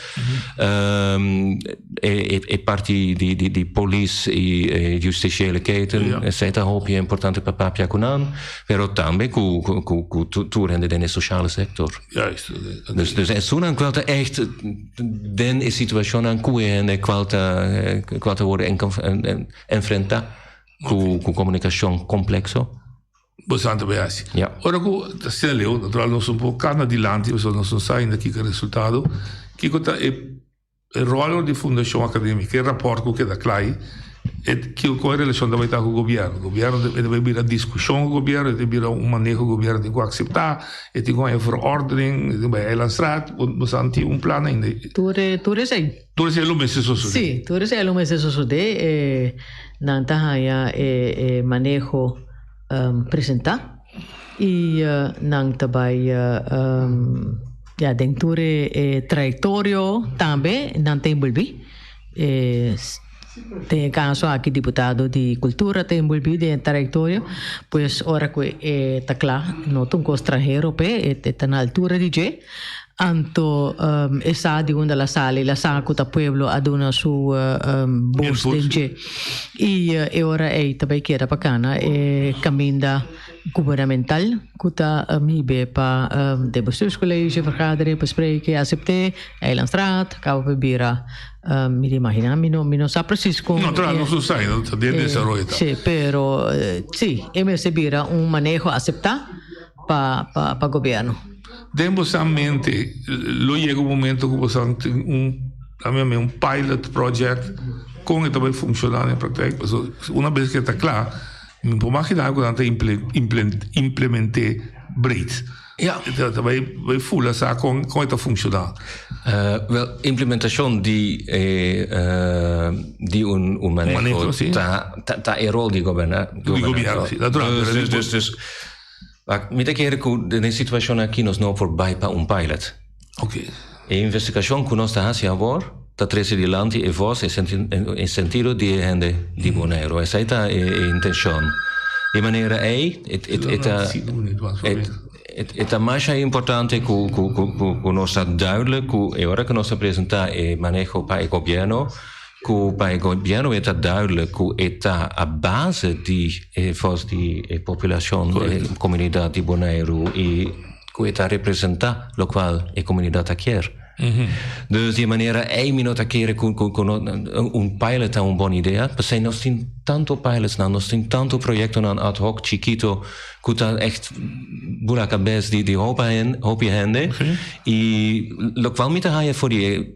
Um, e, e, e parti di, di, di polis y e justiciële keten, ja. Esey ta hopi importante pa papia cu nan, pero tambe cu, cu, cu, cu tur hende den e sociale sector. Juist. Dus, dus esunnan cual ta echt den e situacionnan cu e hende cual ta, cual ta worden enfrenta cu, cu comunicacion complexo. Bo santa bay haci. Ja. Ora cu ta asina leu, natural nos un poco cana dilanti, pasobra nos no sa ainda kico e resultado, kico ta e E ròl di Fundashon Akadémiko, e rapòrt ku keda kla ei, e kiko kon e relashon ta bai ta ku gobièrnu. Gobièrnu e ta bai bira diskushon ku gobièrnu, e ta bira un maneho ku gobièrnu tin ku akseptá, e tin ku haña verordening, e tin bai Eilandsraad, bo sa no tin un plan ainda. Tur tur esei. Tur esei lo mester sosodé. Sí, tur esei lo mester sosodé. E nan ta haña e e maneho presentá i nan ta bai ya den tur e trayectorio tambe nan ta envolvi. E den e caso aki diputado di cultura ta envolvi den e trayectorio, pues ora cu e ta cla no ta un cos stranhero p'e, e ta na altura di dje. Anto e sa di unda la sali, la sa cu ta pueblo a duna su bos den dje. Y e ora ey ta bay keda pa cana e caminda gubernamental cu ta hibe pa den bestuurscollege, vergaderen, bespreken, acepte, Eilandsraad, caba pa bira, mi ta imagina, mi no mi no sa precies con. No, tra nos no sa, ta den desaroyo ta. Si, pero si, e mester bira un maneho acepta. pa pa pa gobierno. Den bosan mente lo yega un momento ku bosan tin un lami yam'e un pilot project kon e ta bai funshoná den praktijk? Pasobra una bes ku e ta kla mi por maginá ku nan ta implement'é breed. Ja. Ta bai bai fula sa kon kon e ta funshoná. Wel implementashon di e di un un maneho ta ta e rol di goberna Di gobierno si natural. Dus dus dus. Wak, mi ta kere ku den e situashon aki nos no por bai pa un pilot. Oké. E investigashon ku nos ta hasi awor ta trese dilanti e vos, e e sentido di e hende di Boneiru. Esei ta e e intenshon. Di manera ei e e ta e e ta masha importante ku ku ku ku nos ta duidelijk ku e ora ku nos ta presentá e maneho pa e gobièrnu, Ku pa e gobièrnu e ta duidelijk ku e ta a base di e vos di e populashon, e komunidat di Boneiru i ku e ta representá lokual e komunidat ta kier. Dus di e manera ei mi no ta kere ku ku un pilot ta un bon idea, pasobra nos tin tantu pilotsnan, nos tin tantu proyektonan ad hoc chikito ku ta echt bula kabes di di hopi hende i lokual mi ta haya for di e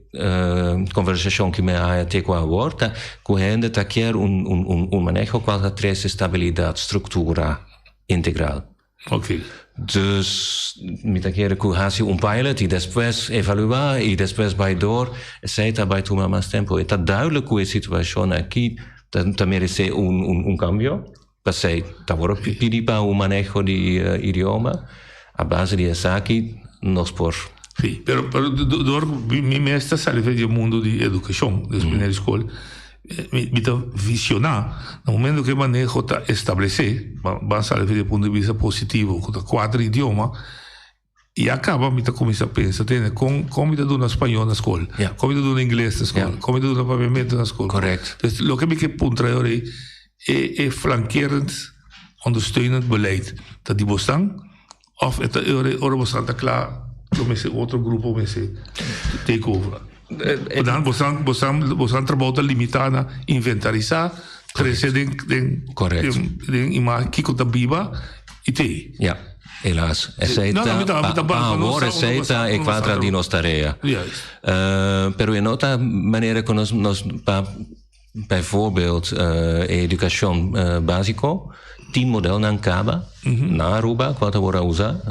Conversacion cu mi a haya te cu awor ta cu hende ta kier un un un maneho cual ta trece stabilidad, structura integral. Ok. Dus mi ta kere cu haci un pilot y despues evalua y despues bay door, esey ta bay tuma mas tempo. E ta duidelijk cu e situacion aki ta ta merece un un un cambio. P'esey ta worde pidi pa un maneho di idioma. A base di esaki nos por. Sí, pero pero dor ku mi mes ta sali for di e mundo di edukashon, des primer skol, mi ta visioná na momento ku e maneho ta establesé, ban sali for di e punto di bista positivo ku ta kuater idioma, I a kaba mi ta kuminsá pensa, tende, kon kon mi ta duna spañó na skol? Ja. Kon mi ta duna ingles na skol? Ja. Kon mi ta duna papiamentu na skol? Correct. Dus loke mi ke puntra e ora ei, e e flankerend ondersteunend beleid ta di bosnan òf e ta e ora ora bosnan ta kla lo mester otro grupo mester take over? Dan bosnan bosnan bosnan trabou ta limitá na inventarisá, trese den den Correct. den den imagen kiko ta biba i te. Ja. Helaas. Esei No, no, ta, mi ta- mi ta pa, pa- pa no awor sa- esei no sa- ta e no sa cuadra di nos tarea. Juist. Pero e no ta manera cu nos, nos pa Bijvoorbeeld educacion basico, tin modelnan caba na Aruba cual ta worde a usa,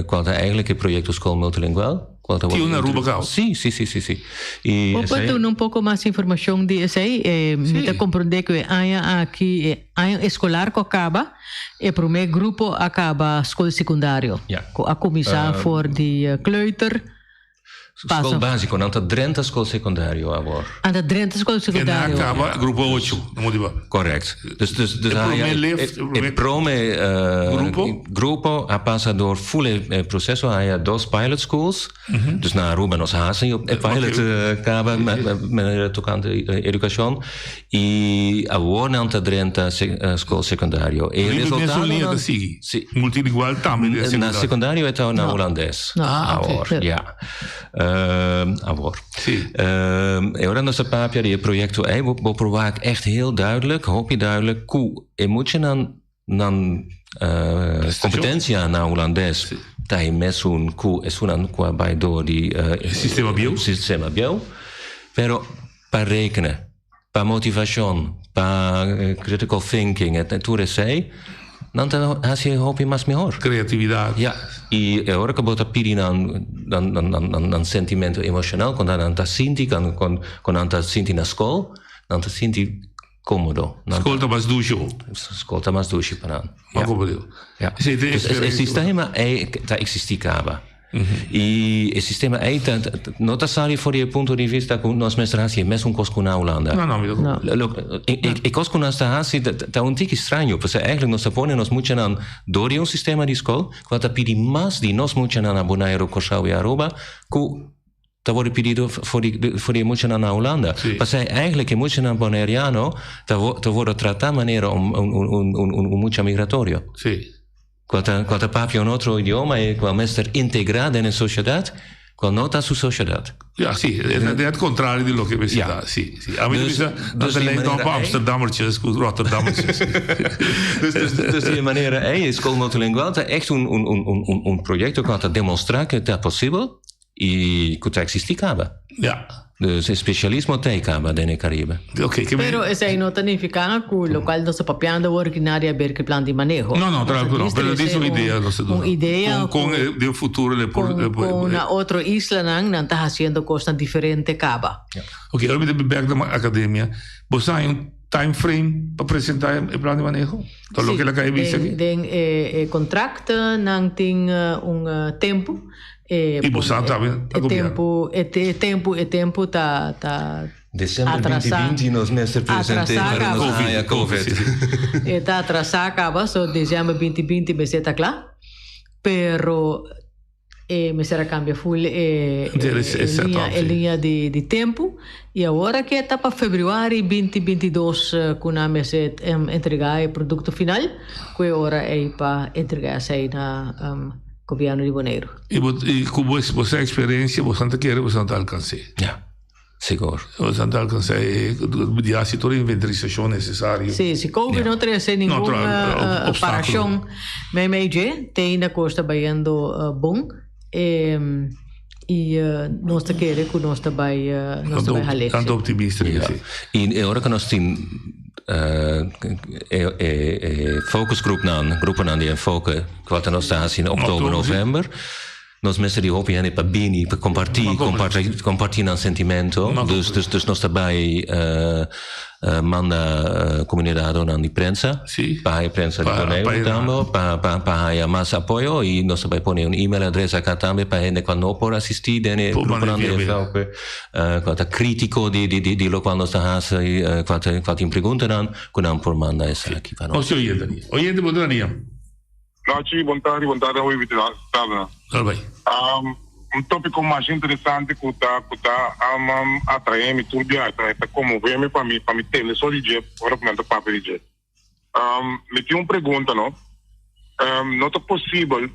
cual ta eigenlijk e proyecto School Multilingual. Cual ta Tin un na Aruba caba? Si, si, si, si, si. Y Bo por esey. duna un poco mas informacion di esey? Mi ta comprende cu e aña aki, e aña escolar cu a caba, e prome grupo a caba scol secundario. Ja. Cu a cuminsa for di kleuter. Skol básiko, nan ta drenta skol sekundario awor. Nan ta drenta skol sekundario. E nan kaba grupo ocho, no mo di ba. Correct. Dus, dus, dus e prome lift, e prome grupo? grupo a pasa door full e proceso, haya dos pilot schools. Dus na Aruba nos hasi e pilot kaba manera tocante educacion. Y awor nan ta drenta skol sekundario. E Riba resultado mesun liña nan ta sigui. Si. Multilingual tambe den Na sekundario. sekundario e ta na Hulandes. Ah, Awor, oké. ja. Awor. Si. E ora nos ta papia di e proyekto ei, bo bo por wak echt heel duidelijk, hopi duidelijk, ku e muchanan nan kompetensia na Hulandes ta e mesun ku esunnan ku a bai door di E sistema bieu. Sistema bieu. Pero pa rekenen, pa motivashon, pa critical thinking en tur esei, nan ta hasi e hopi mas mihor. Creatividad. Ja, i e ora ku bo ta pidi nan nan sentimento emoshonal, kon nan ta sinti, kon nan ta sinti na skol, nan ta sinti komodo. Skol ta mas dushi ho. Skol ta mas dushi pa nan. Ma komo Ja. Dus e sistema ei ta eksistí kaba. I e sistema ei ta no ta sali for di e punto di vista ku nos mester hasi e mesun kos ku na Hulanda. No, no, mi ta No. E kos ku nos ta hasi ta un tiki straño, pasobra eigenlijk nos ta pone nos muchanan dor di un sistema di skol ku ta pidi mas di nos muchanan na Boneiru, Kòrsou i Aruba ku ta wòrdu pidido for di for di e muchanan na Hulanda. Pasobra eigenlijk e muchanan Boneriano ta ta wòrdu tratá manera un un un un mucha migratorio. Cual ta cual ta papia un otro idioma y cual mester integra den e sociedad cual no ta su sociedad. Ja, si, e ta het contrario di loke mester ta. Si, si. A mi ta bisa dat ta lijkt op Amsterdammertjes cu Rotterdammertjes. Dus, dus, dus di e manera ei e School Multilingual ta echt un un un un un proyecto cual ta demostra cu ta posibel I ku ta eksistí kaba. Ja. Dus e spesialismo ta ei kaba den e Karibe. Oké, ke Pero esei no ta nifiká ku lokual nos ta papiando awor ki nadie a ber ku e plan di maneho. No, no, Nos claro a ku no. djis Pero trese dis un idea nos ta un duna. idea Kon kon ku den futuro le por kon le por kon na otro islanan nan ta hasiendo kosnan diferente kaba. Oké, ora mi ta bin bèk na akademia. Bo sa hay un time frame pa presentá e plan di maneho? Ta loke Sí, la kai bisa den aki? den e e kontrakt nan tin un tempu E, I bo sa tambe e tempu, e tempu, e tempu ta, ta December atrasá. 2020 nos mester present'é Atrasá pero nos kaba. haya COVID. E ta atrasá kaba, so december 2020 mester ta kla. Pero e mester a kambia full e, E, e, e setup, liña, e sí. liña di, di tempu. I awor aki e ta pa februari 2022 ku nan mester entregá e produkto final, ku e ora ei pa entregá esei na Gobierno di Boneiru. I bo i ku bo bo sa eksperensia bo san ta kere bo san ta alkans'é. Ja, sigur. Bo san ta alkans'é e di hasi tur e inventarisashon nesesario. Si, si Covid no trese No ningun tra obstákulo. parashon meimei dje, te ainda kos ta bayendo bon i nos ta kere ku nos ta bai nos ta bai hal'é. Tantu optimista Ja. si. I e ora ku nos tin e e focusgroepnan, gruponan di enfoke, Cual ta nos ta haci na oktober, november. Nos mester di hopi hende pa bini, pa comparti, comparti, comparti nan sentimento. Dus, dus, dus nos ta bay manda comunidadonan di prensa. Sí. Pa haya prensa di Boneiru tambe, pa, pa, pa haya mas apoyo. Y nos ta bay pone un e-mailadres acá tambe pa hende cual no por asisti den e gruponan di FLP. Cual ta critico di, di, di, di locual nos ta haci, cual ta, cual tin preguntanan, cu nan por manda esaki pa nos. Nos oyente. Oyente, bo ta dia. Nochi, bon tardi, bon tardi awe invitadonan. Dal bai. Un tópiko masha interesante ku ta ku ta atraé mi tur bia, ta ta konmové mi pa mi pa mi tende so di dje ora ku nan ta papia di dje. Mi tin un pregunta no. No ta posibel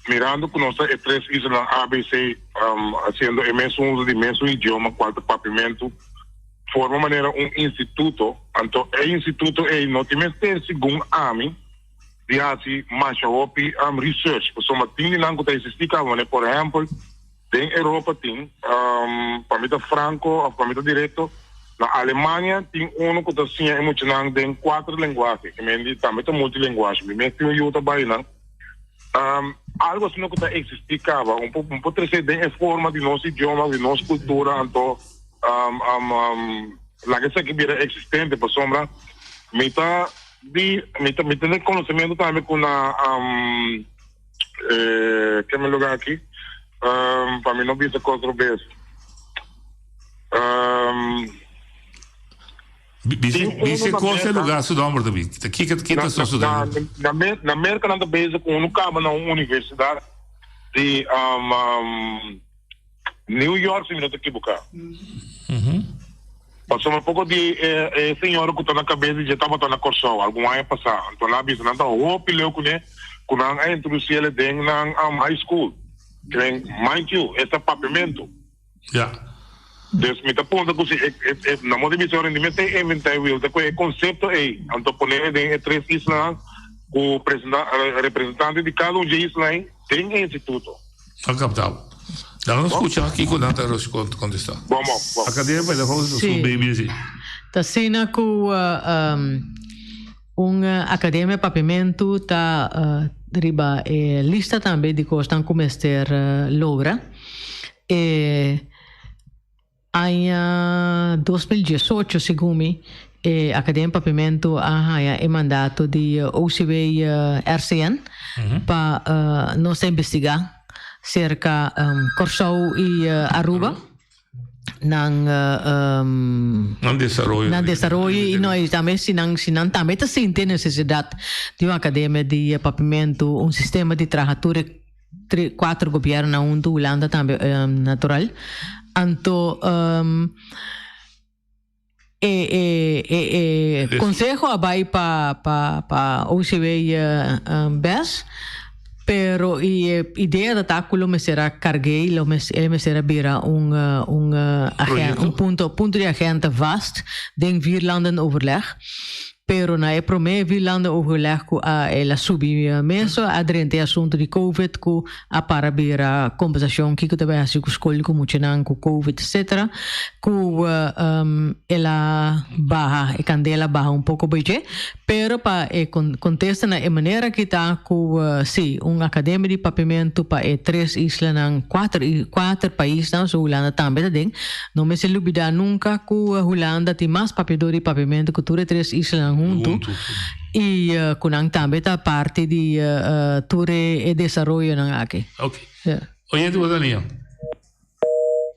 mirando ku nos ta e tres islanan ABC hasiendo e mesun uso di mesun idioma kual ta papiamentu forma manera un instituto anto e instituto ei no tin mester segun ami di hasi masha hopi research pasobra tin di nan ku ta existi kaba manera por ehempel den Europa tin pa mi ta franco of pa mi ta directo. Na Alemania tin unu ku ta siña e muchanan den kuater lenguahe, ke men di tambe ta multilenguahe. Mi mes tin un yu ta bai nan. Algu asina ku ta eksistí kaba, un por un por tres'é den e forma di nos idioma, di nos kultura, anto laga esaki bira eksistente pasobra mi ta di mi ta mi ta den konosementu tambe ku na ke mi lugar aki pa mi no bisa kos robes. Bisa kos e lugar su nomber ta bin. Kiko ta sosode? Na Merka nan ta bezig ku unu kaba na un universidat di New York si mi no ta ekiboká. Pasobra poko di e señora ku ta na kabes di dje tabata na Kòrsou algun aña pasá. Anto nan a bisa nan ta hopi leu kuné ku nan a introdusí el den nan high school. Mind you, esta papiamentu. Ja. Dus mi ta puntra ku si e, e, e, na modo di bisa ora mi ta inventá e wiel, ta ku e konsepto ei, anto pone den e tres islanan ku presenta, representante di kada un dje isla ei den e instituto. A kaptá. Dan nos skucha kiko nan ta kontestá. Bon, bon, bon. Akademia Pedagógiko Sí. su baby así. Ta asina ku um, un akademia papiamentu ta uh, riba e lista tambe di kosnan ku mester uh, logra. E aña 2018, segun mi, e Academia Papiamentu a haña e mandato di OCW RCN pa nos ta investigá serka Kòrsou i Aruba nan Nan desaroyo. Nan desaroyo i no i tambe si nan si nan tambe ta sinti e nesesidat di un Academia di Papiamentu, un sistema di traha tur e Tri, kuater gobiernonan huntu, Hulanda tambe natural. Anto e e e e konseho a bai pa pa pa OCW bes, pero i e idea ta ta ku lo mester a karg'é i lo mester e mester a bira un un agen un punto punto di agente vast den vierlandenoverleg. Pero na e promé vierlandenoverleg ku a el a subi meso a drenta e asuntu di covid ku a para bira kombersashon kiko ta bai hasi ku skol ku muchanan ku covid etcetera ku el a baha e kandela a baha un poko bai dje pero pa e kontesta na e manera ki ta ku si un akademia di papiamentu pa e tres islanan kuater kuater paisnan so Hulanda tambe ta den. No mester lubidá nunka ku Hulanda tin mas papiadó di papiamentu ku tur e tres islanan huntu i ku nan tambe ta parti di tur e desaroyonan aki. Ok. Oyente bo ta nia?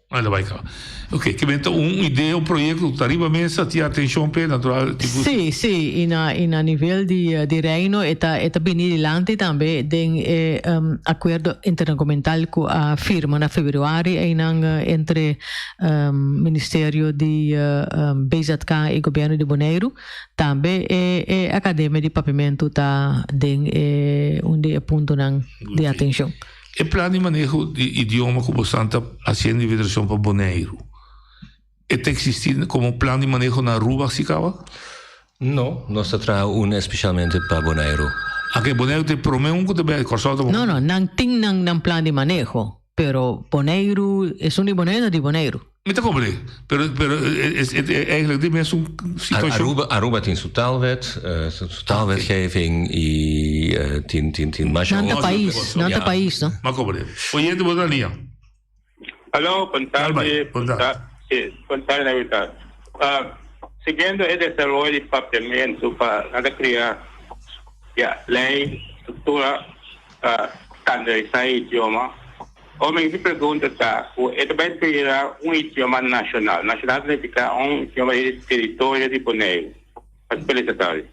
Anda bai kaba. Ok, ke men ta un idea, un proyekto ku ta riba mesa, tin atenshon p'e, natural. Sí, sí, i na i na nivel di di Reino e ta e ta bini dilanti tambe den e akuerdo intergubernamental ku a firma na februari einan entre Ministerio di BZK i Gobièrnu di Boneiru. Tambe e e Akademia di Papiamentu ta den e un di e puntonan di atenshon. E plan di maneho di idioma ku bosan ta hasiendo di Federashon pa Boneiru, e ta eksistí komo plan di maneho na Aruba si kaba? No, nos ta traha un espesialmente pa Boneiru. Ake, Boneiru ta e promé un ku ta bai, Kòrsou ta. No, no, nan tin nan nan plan di maneho, pero Boneiru, esun di Boneiru ta di Boneiru. Mi ta comprende, pero pero es es eigenlijk di mesun situacion. Aruba Aruba tin su taalwet, su taalwetgeving y tin tin tin masha Nan ta pais, nan ta pais no. Ma comprende. Oyente bo ta lia. Hallo, bon tardi. Bon tardi. Sí, bon tardi Navidad. Siguiendo e desaroyo di papiamentu pa nan ta crea ya ley, structura pa standardisa e idioma. Ora mi pregunta ta ku e ta bai bira un idioma nashonal. Nashonal ta nifiká un idioma di teritorio di Boneiru. Mas felisitades.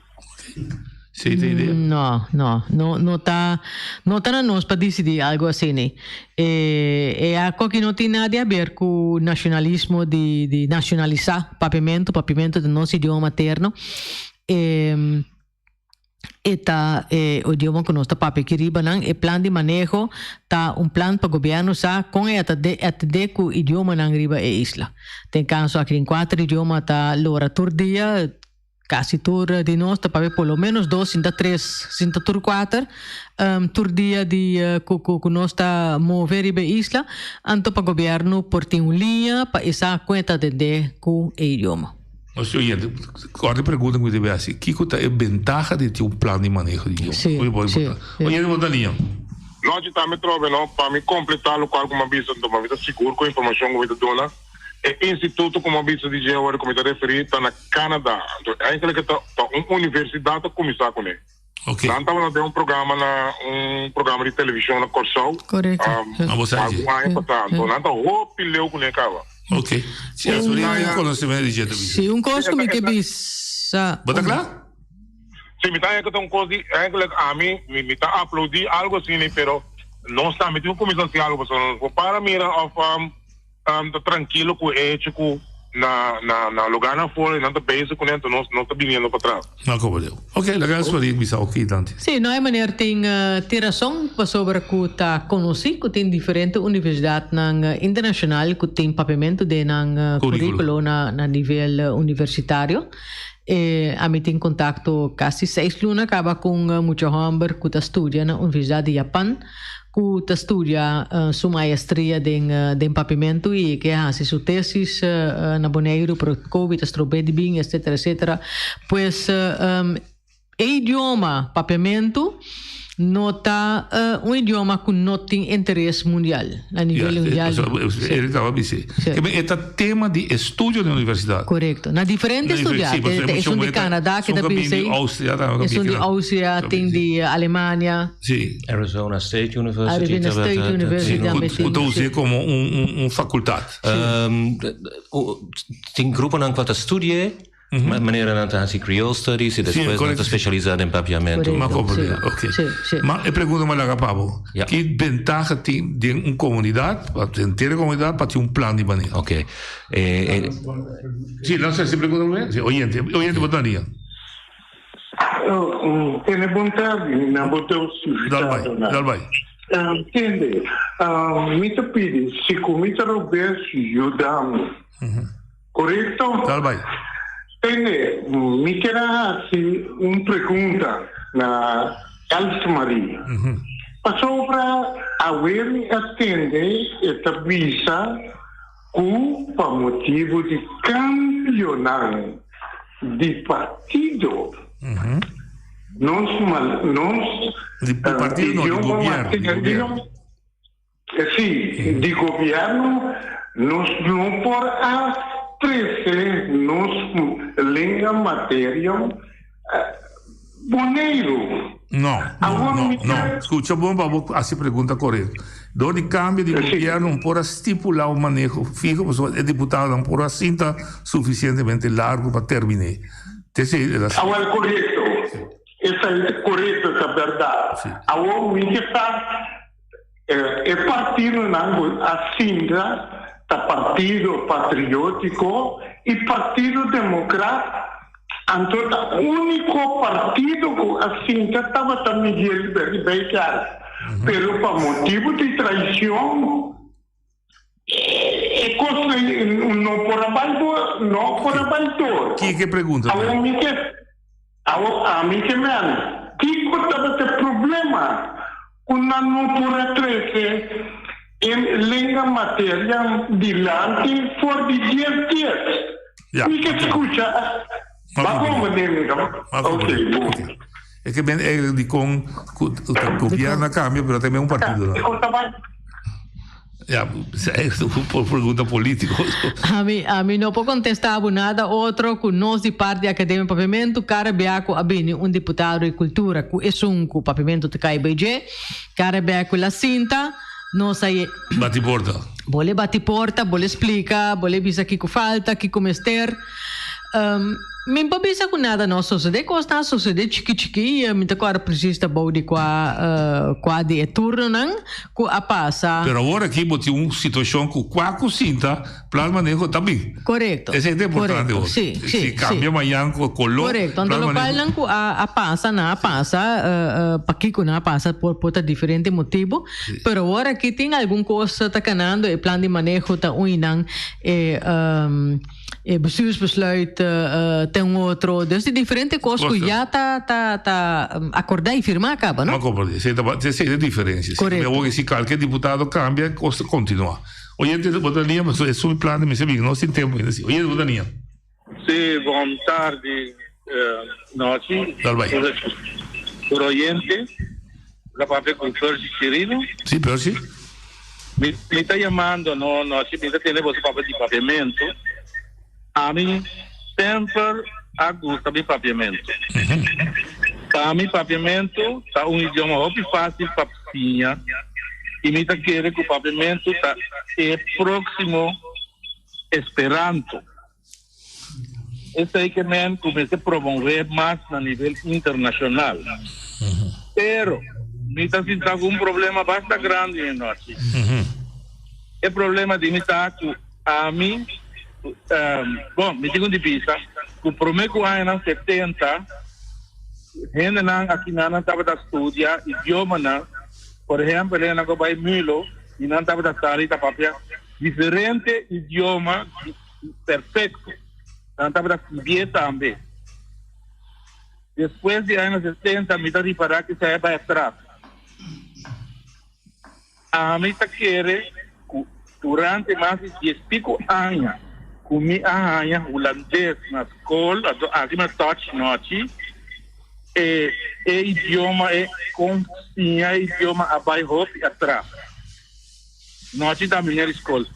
Sí, ta idea. No, no, no, no ta, no ta na nos pa disidí algu asina. E, e ako aki no tin nada di haber ku nashonalismo di, di nashonalisá papiamentu, papiamentu ta nos idioma materno. E. E ta e idioma ku nos ta papia aki riba nan. E plan di maneho ta un plan pa gobièrnu sa kon e ta atendé ku idiomanan riba e isla. Den kaso aki tin kuater idioma ta lora tur dia. Kasi tur di nos ta papia por lo menos dos sinta tres sinta tur kuater tur dia di ku ku nos ta move riba e isla anto pa gobierno por tin un liña pa e sa kon e ta atende ku e idioma. Nos oyente, kòrda e pregunta ku mi debe hasi, kiko ta e bentaha di tin un plan di maneho di idioma? Sí, Oye, bo, sí, sí. Oyente bo ta liña. Nochi tambe trobe no, pa mi kompletá lokual ku mi a bisa, anto mi ta sigur ku e informashon ku mi ta duna, E instituto ku mi a bisa di dje awor ku mi ta referí ta na Canada. Anto eigenlijk e ta ta un universidat ta kuminsá kuné. Oké. Nan tabata den un programa na un programa di televishon na Kòrsou. Korekto. Ah, bo sa dje. Algun aña pasá. Anto nan ta hopi leu kuné kaba. Oké. Si a suri tin konosementu di dje ta bisa. Si, un kos ku mi ke bisa. Bo ta kla? Si, mi ta haña ku ta un kos di eigenlijk ami mi mi ta aploudí algu asina pero nos tambe tin ku kuminsá hasi algu pasobra nos por para mira òf ta trankilo ku e hecho ku na na na lugarnan afora nan ta bezig kuné anto nos nos ta biniendo patras. No komo deu. Ok, laga nos por bisa oki danti. Sí, no e meneer tin tin rason pasobra ku ta konosí ku tin diferente universidatnan internashonal ku tin papiamentu den nan kurikulo na na nivel universitario. E ami tin kontakto kasi seis luna kaba ku un mucha hòmber ku ta studia na Universidat di Japan. Ku ta studia su maestria den den papiamentu i ke hasi su tesis na Boneiru pero covid a strob'é di bin etcetera etcetera. Pues e idioma papiamentu no ta un idioma ku no tin interes mundial a nivel mundial. Eric tabata bis'é. E ta tema di estudio den universidat. Korekto. Na diferente studia. Esun di Canada ke ta bisa ei. Esun di Austria, tin di Alemania. Sí. Arizona State University. Arizona State University tambe tin. Ku ta us'é komo un fakultat. Tin gruponan ku ta studi'é, manera nan ta hasi Creole Studies i despues nan ta spesialisá den papiamentu. M'a komprendé, oké. Ma e pregunta m'a laga pa bo, ki bentaha tin den un komunidat, pa henter e komunidat, pa tin un plan di maneho? Oké. Sí, nan sa si pregunta promé? Sí, oyente, oyente bo ta nia. Tene bon tardi, na bo dos invitadonan. Dal bai. Tende, mi ta pidi, si ku mi ta robes, yuda mi. Korekto? Dal bai. Tende, mi kier a hasi un pregunta na Els Marie. Pasobra awe mi a tende e ta bisa ku pa motibu di kambionan di partido nos nos Di partido no, di gobierno, di gobierno. Si, di gobierno nos no por a trece nos lenga materia Boneiru. No, no, no, no. Scucha bon pa bo haci pregunta corecto. Door di cambio di gobierno un por a stipula un maneho fiho pasobra e diputadonan por a sinta suficientemente largo pa termine. T'esey el a si. Awel corecto. Esey ta corecto, ta berdad. Awor mi ke sa e partidonan cu a sinta ta Partido Patriotico y Partido Democrat. Anto ta úniko partido ku a sinta tabata Miguel Berry Baker, pero pa motibu di traishon e kos no por a bai no por a bai door. Kiko e pregunta ta? Awor mi ke awor ami ke men kiko tabata e problema ku nan no por a trese e lenga materia dilanti for di dies dies? Ja. Mi ke skucha. Ba komprendé mi no? Ok, bon. E ke ben eigenlijk di kon ku gobierno a kambia pero también un partido no. Ja, por pregunta politico. Ami, ami no por contesta bo nada otro ku nos di parti Academia Papiamentu kada bia ku a bini un diputado di cultura ku esun ku Papiamentu ta kai bay dje, kada bia ku la sinta nos a ye. Bati porta. Bo le bati porta, bo le splika, bo le bisa kiko falta, kiko mester. Mi por bisa ku nada no a sosodé, kosnan a sosodé chiki chiki, mi ta kòrda presis ta bou di kua kua di e turnonan ku a pasa. Pero awor aki bo tin un situashon ku kua ku sinta plan maneho ta bin. Korekto. Esei ta importante hoor. Si, si, si kambia mañan ku koló. Korekto, anto lokualnan ku a pasa nan a pasa, pakiko nan a pasa por por ta diferente motibu. Pero awor aki tin algun kos ta kanando, e plan di maneho ta un i nan e e bestuursbesluit. ten otro. Dus di diferente kos ku ya ta ta ta akordá i firmá kaba, no? Ma komprendé. Esei ta esei ta e diferensia. Korekto. Awor si kalke diputado kambia, kos ta kontinuá. Oyente, bo ta lia, pasobra e sumi plan di mester bin. Nos tin tempu ainda si. Oyente, bo ta lia. Sí, bon tardi, nochi. Dal bai. Tur oyente, ta papia ku Percy Chirino. Sí, Percy. Mi, mi ta yamando no nochi, mi ta tende boso papia di papiamentu. Ami semper a gusta mi papiamentu. Pa mi papiamentu ta un idioma hopi fácil pa siña i mi ta kere ku papiamentu ta e próksimo Esperanto. Esei ke men ku mester promové mas na nivel internashonal. Pero mi ta sinta ku un problema basta grandi e nochi. E problema di mi ta ku ami, bon, mi tin ku di bisa ku promé ku añanan setenta hendenan akinan tabata studia idiomanan, por ehèmpel hendenan ku a bai Mulo i nan tabata sali ta papia Diferente idioma perfecto. Nan tabata skibié tambe. Despues di aña 70 mi ta ripará ku esei a bai atras. Ami ta kere ku durante mas di dies pico aña ku mi a haña hulandes na skol, anto aki mi a touch nochi, e e idioma e kon siña e idioma a bai hopi atras. Nochi ta miña di skol.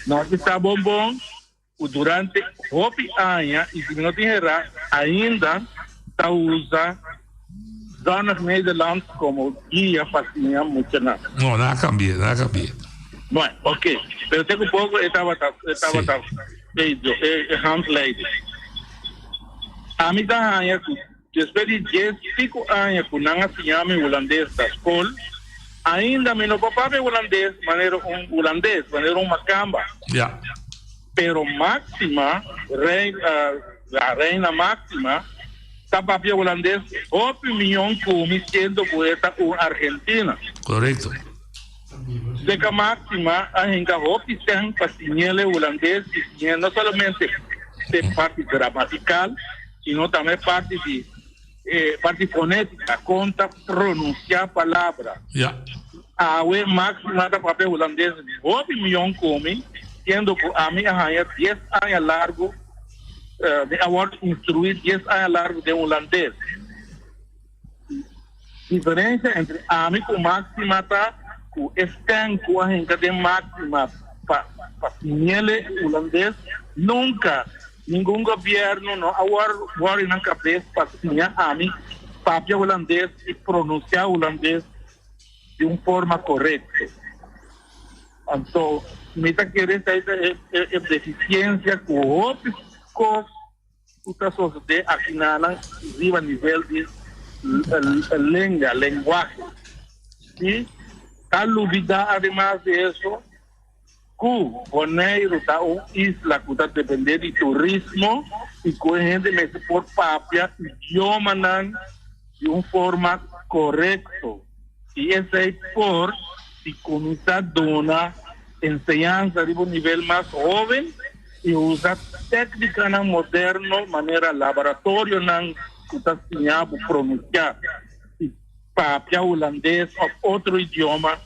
Nochi sa bon bon ku durante hopi aña i si mi no tin herá ainda ta usa Zonnig Nederland komo guia pa siña muchanan. No, nan a kambia, nan a kambia. Bueno, ok. Pero te ku poko e tabata e tabata e e handleiding. Ami ta haña ku Despues di dies pico aña cu nan a siña mi hulandes na scol, ainda mi no por papia hulandes manera un hulandes, manera un macamba. Ja. Pero Maxima, rei, la reina Maxima, ta papia hulandes hopi mion cu mi siendo cu e ta un argentina. Correcto. Seca Maxima a hinca hopi sen pa siñele hulandes y siñe no solamente e parti gramatical, sino tambe parti di e parti fonética, kon ta pronunsiá palabra. Ja. Awe Maxima ta papia hulandes hopi mion ku mi, siendo ku ami a haña dies aña largu, mi a wòrdu instruí dies aña largu den hulandes. Diferensia entre ami ku Maxima ta ku e stem ku a hinka den Maxima pa pa siñele hulandes nunka ningun gobierno no a wòri nan kabes pa siña ami papia hulandes i pronunsia hulandes di un forma korekto. Anto mi ta kere esei ta e defisiensia ku hopi kos Ku ta sosodé akinanan riba nivel di lenga, lenguahe. I ta lubidá ademas di eso ku Boneiru ta un isla ku ta dependé di turismo i ku e hende mester por papia idiomanan di un forma korekto. I esei por si kuminsá duna enseñansa riba un nivel mas hóben i usa téknikanan moderno manera laboratorionan ku ta siña bo pronunsiá i papia hulandes òf otro idioma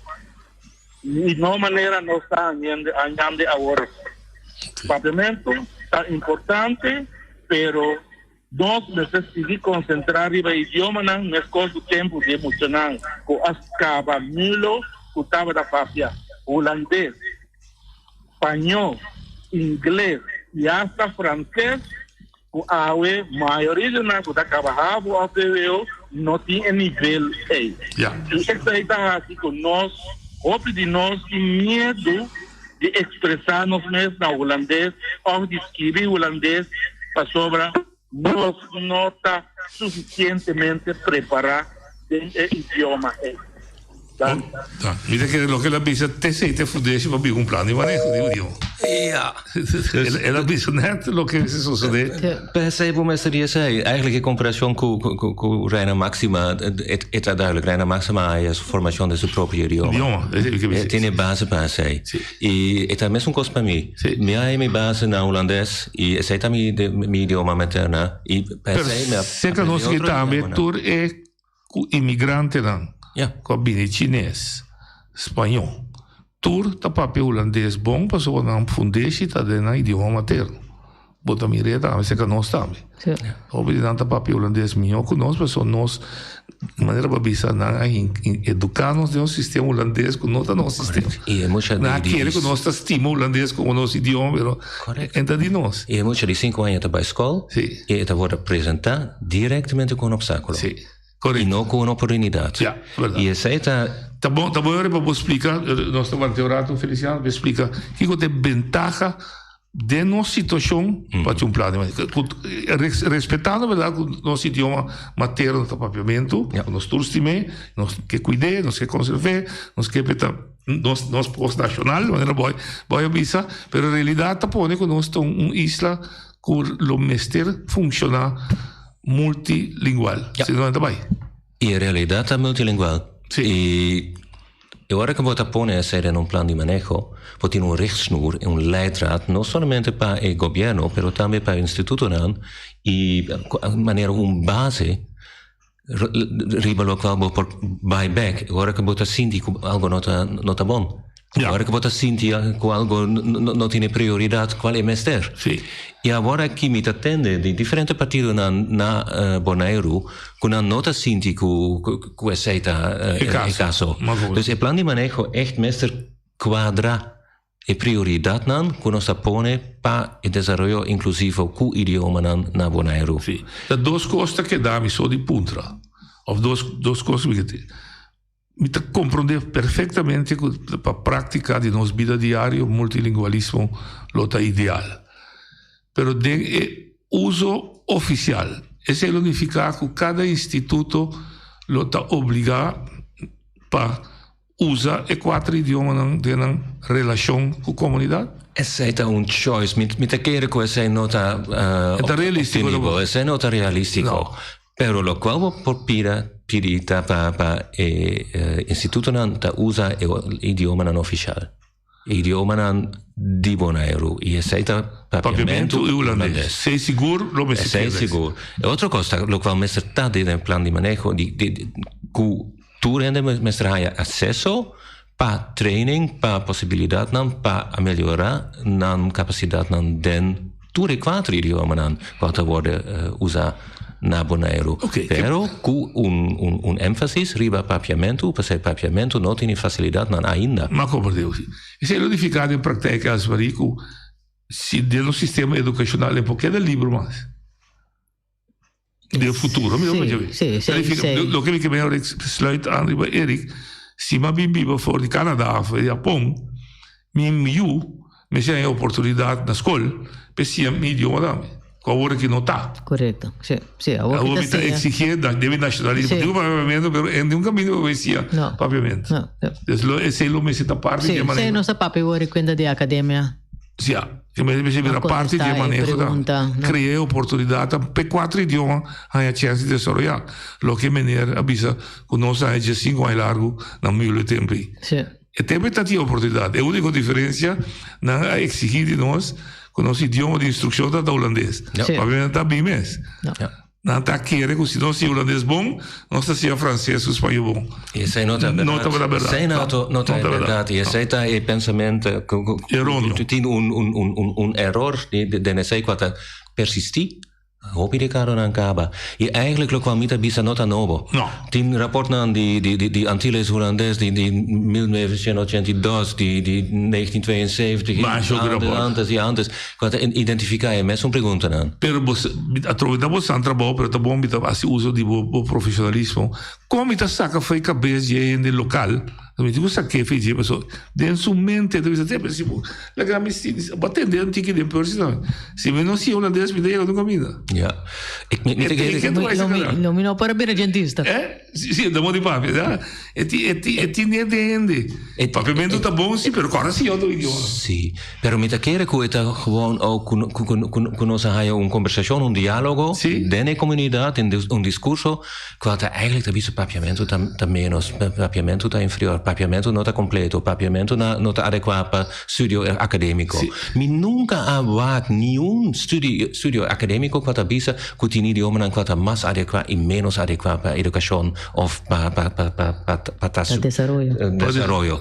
i no manera nos ta hañando awor. Papiamentu ta importante, pero nos mester sigui konsentrá riba e idiomanan meskos ku tempu di e muchanan ku a skaba Milo ku tabata papia hulandes, spañó, ingles i asta franses ku awe mayoria di nan ku ta kaba havo òf vwo no tin e nivel ei. I esei ta hasi ku nos, hopi di nos tin miedu di ekspresá nos mes na hulandes òf di skibi hulandes pasobra nos no ta sufisientemente prepará den e idioma ei. Danki. Mi ta kere loke el a bisa te esei ta e fundeshi pa bin un plan di maneho di idioma. Ja. El a bisa net loke mester sosode. P'esei bo mester di esei. Eigenlijk e comparacion cu cu Reina Maxima e ta duidelijk. Reina Maxima haya su formacion den su propio idioma. Idioma, esei mi ke bisa. E tene base pa esei. Y e ta mesun cos pa mi. Mi haya mi base na Hulandes y esei ta mi mi idioma materna y p'esei mi a Pero seca nos aprende ke otro tambe idiomanan. tur e Ku imigrantenan ku a bini chines, spañó, tur ta papia hulandes bon pasobra nan fundeshi ta den nan idioma materno. Bo ta mir'é tambe serka nos tambe. Hopi di nan ta papia hulandes mihó ku nos pasobra nos, manera bo a bisa, nan a eduká nos den un sistema hulandes ku no ta nos sistema. Nan a kere ku nos ta stima hulandes komo nos idioma pero e ta di nos. I e mucha di sinku aña ta bai skol i e ta wòrdu presentá direktamente ku un opstákulo. Correcto. I no ku un oportunidat. Ja, verdad. I esei ta. Ta bon, ta bon yori pa bo splika, nos ta wanta un rato Feliciano, pa splika kiko ta e bentaha den nos situashon pa haci un plan di maneho. Ku respetando berdad ku nos idioma materno ta papiamentu, ku nos tur stim'é, nos ke kuid'é, nos ke konserv'é, nos ke pa e ta nos nos kos nashonal, manera bo bo a bisa, pero realidat ta pone ku nos ta un isla ku lo mester funshoná multilingual. Ja. Si no ta bai. I e realidad ta multilingual. Sí. I e ora ku bo ta pone esei den un plan di maneho, bo tin un richtsnoer, un leidraad, no solamente pa e gobierno, pero tambe pa e institutonan i manera un base riba lokual bo por bai bek e ora ku bo ta sinti ku algo no ta no ta bon. Ja. E ora ku bo ta sinti ku algo no tene prioridat kual e mester. Sí. I awor aki mi ta tende di diferente partidonan na Boneiru ku nan no ta sinti ku ku esei ta E e kaso. kaso. Maar Dus e plan di maneho echt mester kuadra E prioridatnan ku nos ta pone pa e desaroyo inklusivo ku idiomanan na Boneiru. Sí. Ta dos kos ta keda mi so di puntra, òf dos dos kos mi ke tin. Mi ta komprondé perfektamente ku pa práktika di nos bida diario multilingualismo lo ta ideal. Pero den e uso ofisial, esei lo nifiká ku kada instituto lo ta obligá pa Usa e kuater idiomanan den nan relashon ku komunidat? Esei ta un choice. Mi mi ta kere ku esei no ta E ta realístiko obtenibel. Esei no ta realístiko. Pero lokual bo por pida pidi ta pa pa e institutonan ta usa e idiomanan ofishal. E idiomanan di Boneiru. I esei ta Papiamentu Papiamentu i i Hulandes. Hulandes. Esei sigur lo mester Esei keda. sigur. E otro kos ta lokual mester ta den e plan di maneho di di ku Tur hende mester haña akseso pa training, pa posibilidatnan pa ameliorá nan kapasidatnan den tur e kuater idiomanan ku ta wòrdu usá na Boneiru. Pero ku un énfasis riba papiamentu, pasobra papiamentu no tene fasilidatnan ainda. M'a komprendé si. Esei lo nifiká den praktijk, Elsmarie, ku si den nos sistema edukashonal e por keda libro mas. Den futuro, mi Sí, sí, sí, sí. Loke mi ke mehor ik sluit aan riba Erik, si mi a bin biba for di Canada of Japon, mi yu mester haña oportunidad na skol pa e siña mi idioma tambe, ku awor aki no ta. Korekto, sí, sí. Awor Awor mi ta exigé den mi nashonalismo, Sí. digo papiamento, pero en un kaminda bo bai siña No. papiamento. No, no. Dus lo esei lo mester ta parti Sí, di e sí, maneho. nos a papia awor e kuenta di akademia. Ja, e mester bira parti di e maneho ta crea e oportunidad ta p'e cuatro idioma haña chens di desaroya. Loke meneer a bisa cu nos a haña diescinco aña largo na Mulo e tempo ei. E tempo ei ta tin oportunidad. E unico diferencia nan a exigi di nos cu nos idioma di instruccion ta ta Hulandes. Pabia nan ta bin mes. Nan ta kere ku si nos siña hulandes bon, nos ta siña franses ku spañó bon. Esei no ta No tabata bèrdat. Esei no no ta bèrdat. I esei ta e pensamentu ku Eróneo. tin un un un un eror den esei ku a ta persistí hopi dekadonan kaba. I eigentlik lokual mi ta bisa no ta nobo. No. Tin raportnan di di di Antilles Hulandes di di 1982, di di 1972, Masha hopi antes, raport. antes i antes. Ku a ta identifiká e mesun preguntanan. Pero bo atrobe ta bo san trabou, pero ta bon mi ta hasi uso di bo bo profesionalismo. Kon mi ta saka for e kabes di e hende lokal? Mi tin ku sak'é fi dje pasobra den su mente ta bisa te pero si bo laga mi si bo a tende un tiki den peor si no si mi no siña hulandes mi ta yega nunka mina. Ja. Ik mi ta kere Lo mi no por a bira dentista. Eh? Si si ta modo di papia ya. E tin e tin e tin net den hende. Papiamentu ta bon si pero kòrda siña otro idioma. Si, pero mi ta kere ku e ta gewoon ook ku ku ku ku nos a haya un kombersashon un diálogo den e komunidat un diskurso Cual ta eigenlijk ta bisa papiamento ta ta menos, papiamento ta inferior, papiamento no ta completo, papiamento na no ta adecua pa studio academico. Mi nunca a wak niun studio studio academico cual ta bisa cu tin idiomanan cual ta mas adecua y menos adecua pa educacion of pa pa pa pa pa pa ta Pa desaroyo. desaroyo.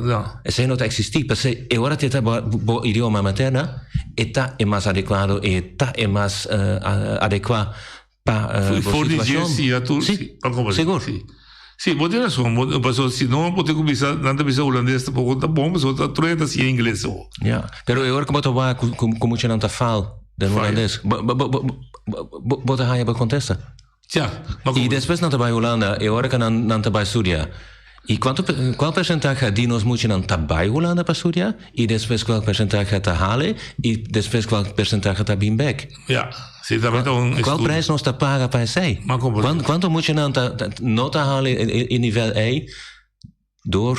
Esey no ta existi p'esey e ora te ta bo bo idioma materna e ta e mas adecuado e ta e mas adecua Pa bo For di situacion. dje sia tur Si, pa como sigur. Si. Si, bo tin razon, bo paso si no bo tin cu bisa, nan ta bisa hulandes tampoco ta bon, pasobra ta tur hende ta siña ingles awor. Ja, pero e ora cu bo ta wak cu cu muchanan ta faal den Faya. hulandes, bo bo bo bo bo ta haya bo contesta. Ja, ma Y despues nan ta bay Hulanda, e ora cu nan nan ta bay studia, y cuanto cual percentahe di nos muchanan ta bay Hulanda pa studia, y despues cual percentahe ta hale, y despues cual percentahe ta bin bek. Ja, si tambe ta un Cual estudio. prijs nos ta paga pa esey? Ma como Cuan cuanto muchanan ta ta no ta hale e e nivel ey door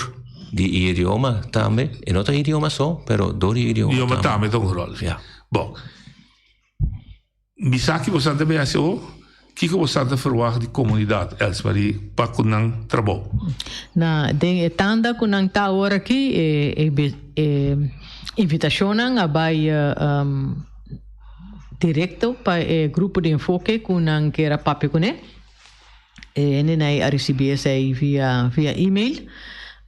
di e idioma tambe, e no ta idioma so, pero door di idioma Idioma tambe. tambe ta un rol. Ja. Bon. Mi sa ki boso ta bay haci awor, kiko boso ta verwagt di comunidad Elsmarie pa cu nan trabou? Na den e tanda cu nan ta awor aki e e invitacionnan a bay directo pa e grupo di enfoke cu nan kier a papia cune. E hendenan a ricibi esey via via email.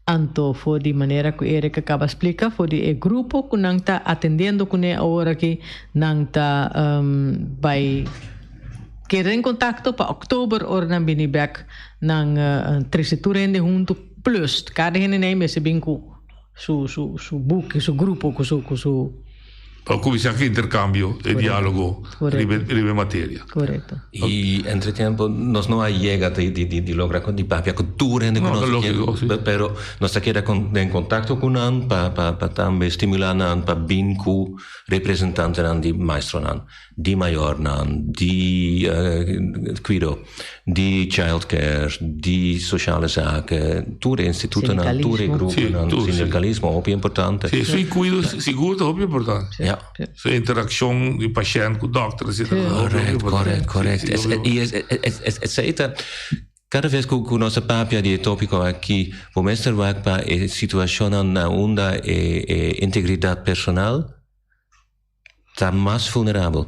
Anto for di manera cu Eric a caba splica for di e grupo cu nan ta atendiendo cune awor aki nan ta bay keda den contacto pa october ora nan bini bek nan trece tur hende hunto plus cada hende mester bin cu su su su buki su grupo cu su cu su. Pa cuminsa cu intercambio e dialogo riba riba e materia. Correcto. Y entre tiempo nos no a yega di di di logra di papia cu tur hende cu No, nos logico, si. pero nos ta keda con den contacto cu nan pa pa pa tambe stimula nan pa bin cu representantenan di maestronan. Di mayornan, di cuido, di childcare, di sociale zaken, tur e institutonan, tur e gruponan, sindicalismo, hopi importante. Si, su cuido sigur ta hopi importante. Ja. Su interaccion di pashent cu dokter, etcetera. Correct, correct, correct. Y esey ta, cada vez cu nos ta papia di e topico aki, bo mester wak pa e situacionnan na unda e integridad personal ta mas vulnerabel.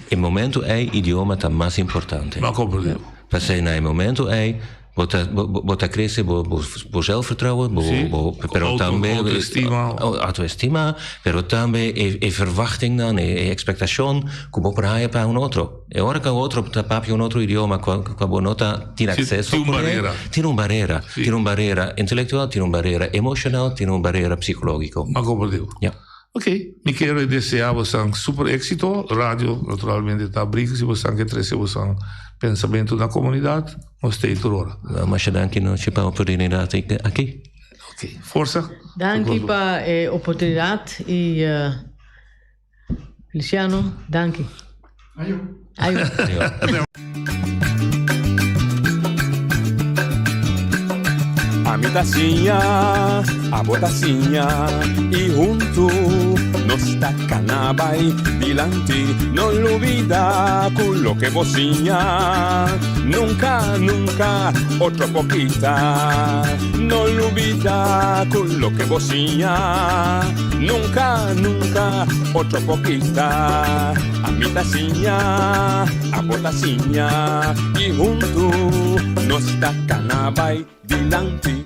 E momento ei idioma ta mas importante. M'a comprende. Pasei na e momento ei bo ta bo ta crece bo bo zelfvertrouwen, bo Sí. bo pero Auto tambe autoestima. autoestima, pero tambe e e verwachtingnan, e e expectacion cu bo por haya pa un otro. E ora cu otro ta papia un otro idioma cua cua bo no ta tin Sí, acceso tin un cu e, barera. tin un barera. Sí. Tin un barera intelectual, tin un barera emocional, tin un barera psicologico. M'a comprende. Ja. Ok, mi kier desea bosan super éxito. Radio naturalmente ta abrí si bosan ke trese bosan pensamentu na komunidat, nos ta ei tur ora. Masha danki nochi pa oportunidat aki. Ok, forsa. Danki pa e oportunidat y Feliciano, danki. Ayo. Ayo. Ami ta siña, abo ta siña y huntu nos ta cana bay dilanti. No lubida cu loke bo siña nunca, nunca otro por kita. No lubida cu loke bo siña nunca, nunca otro por kita. Ami ta siña, abo ta siña y huntu nos ta cana bay dilanti.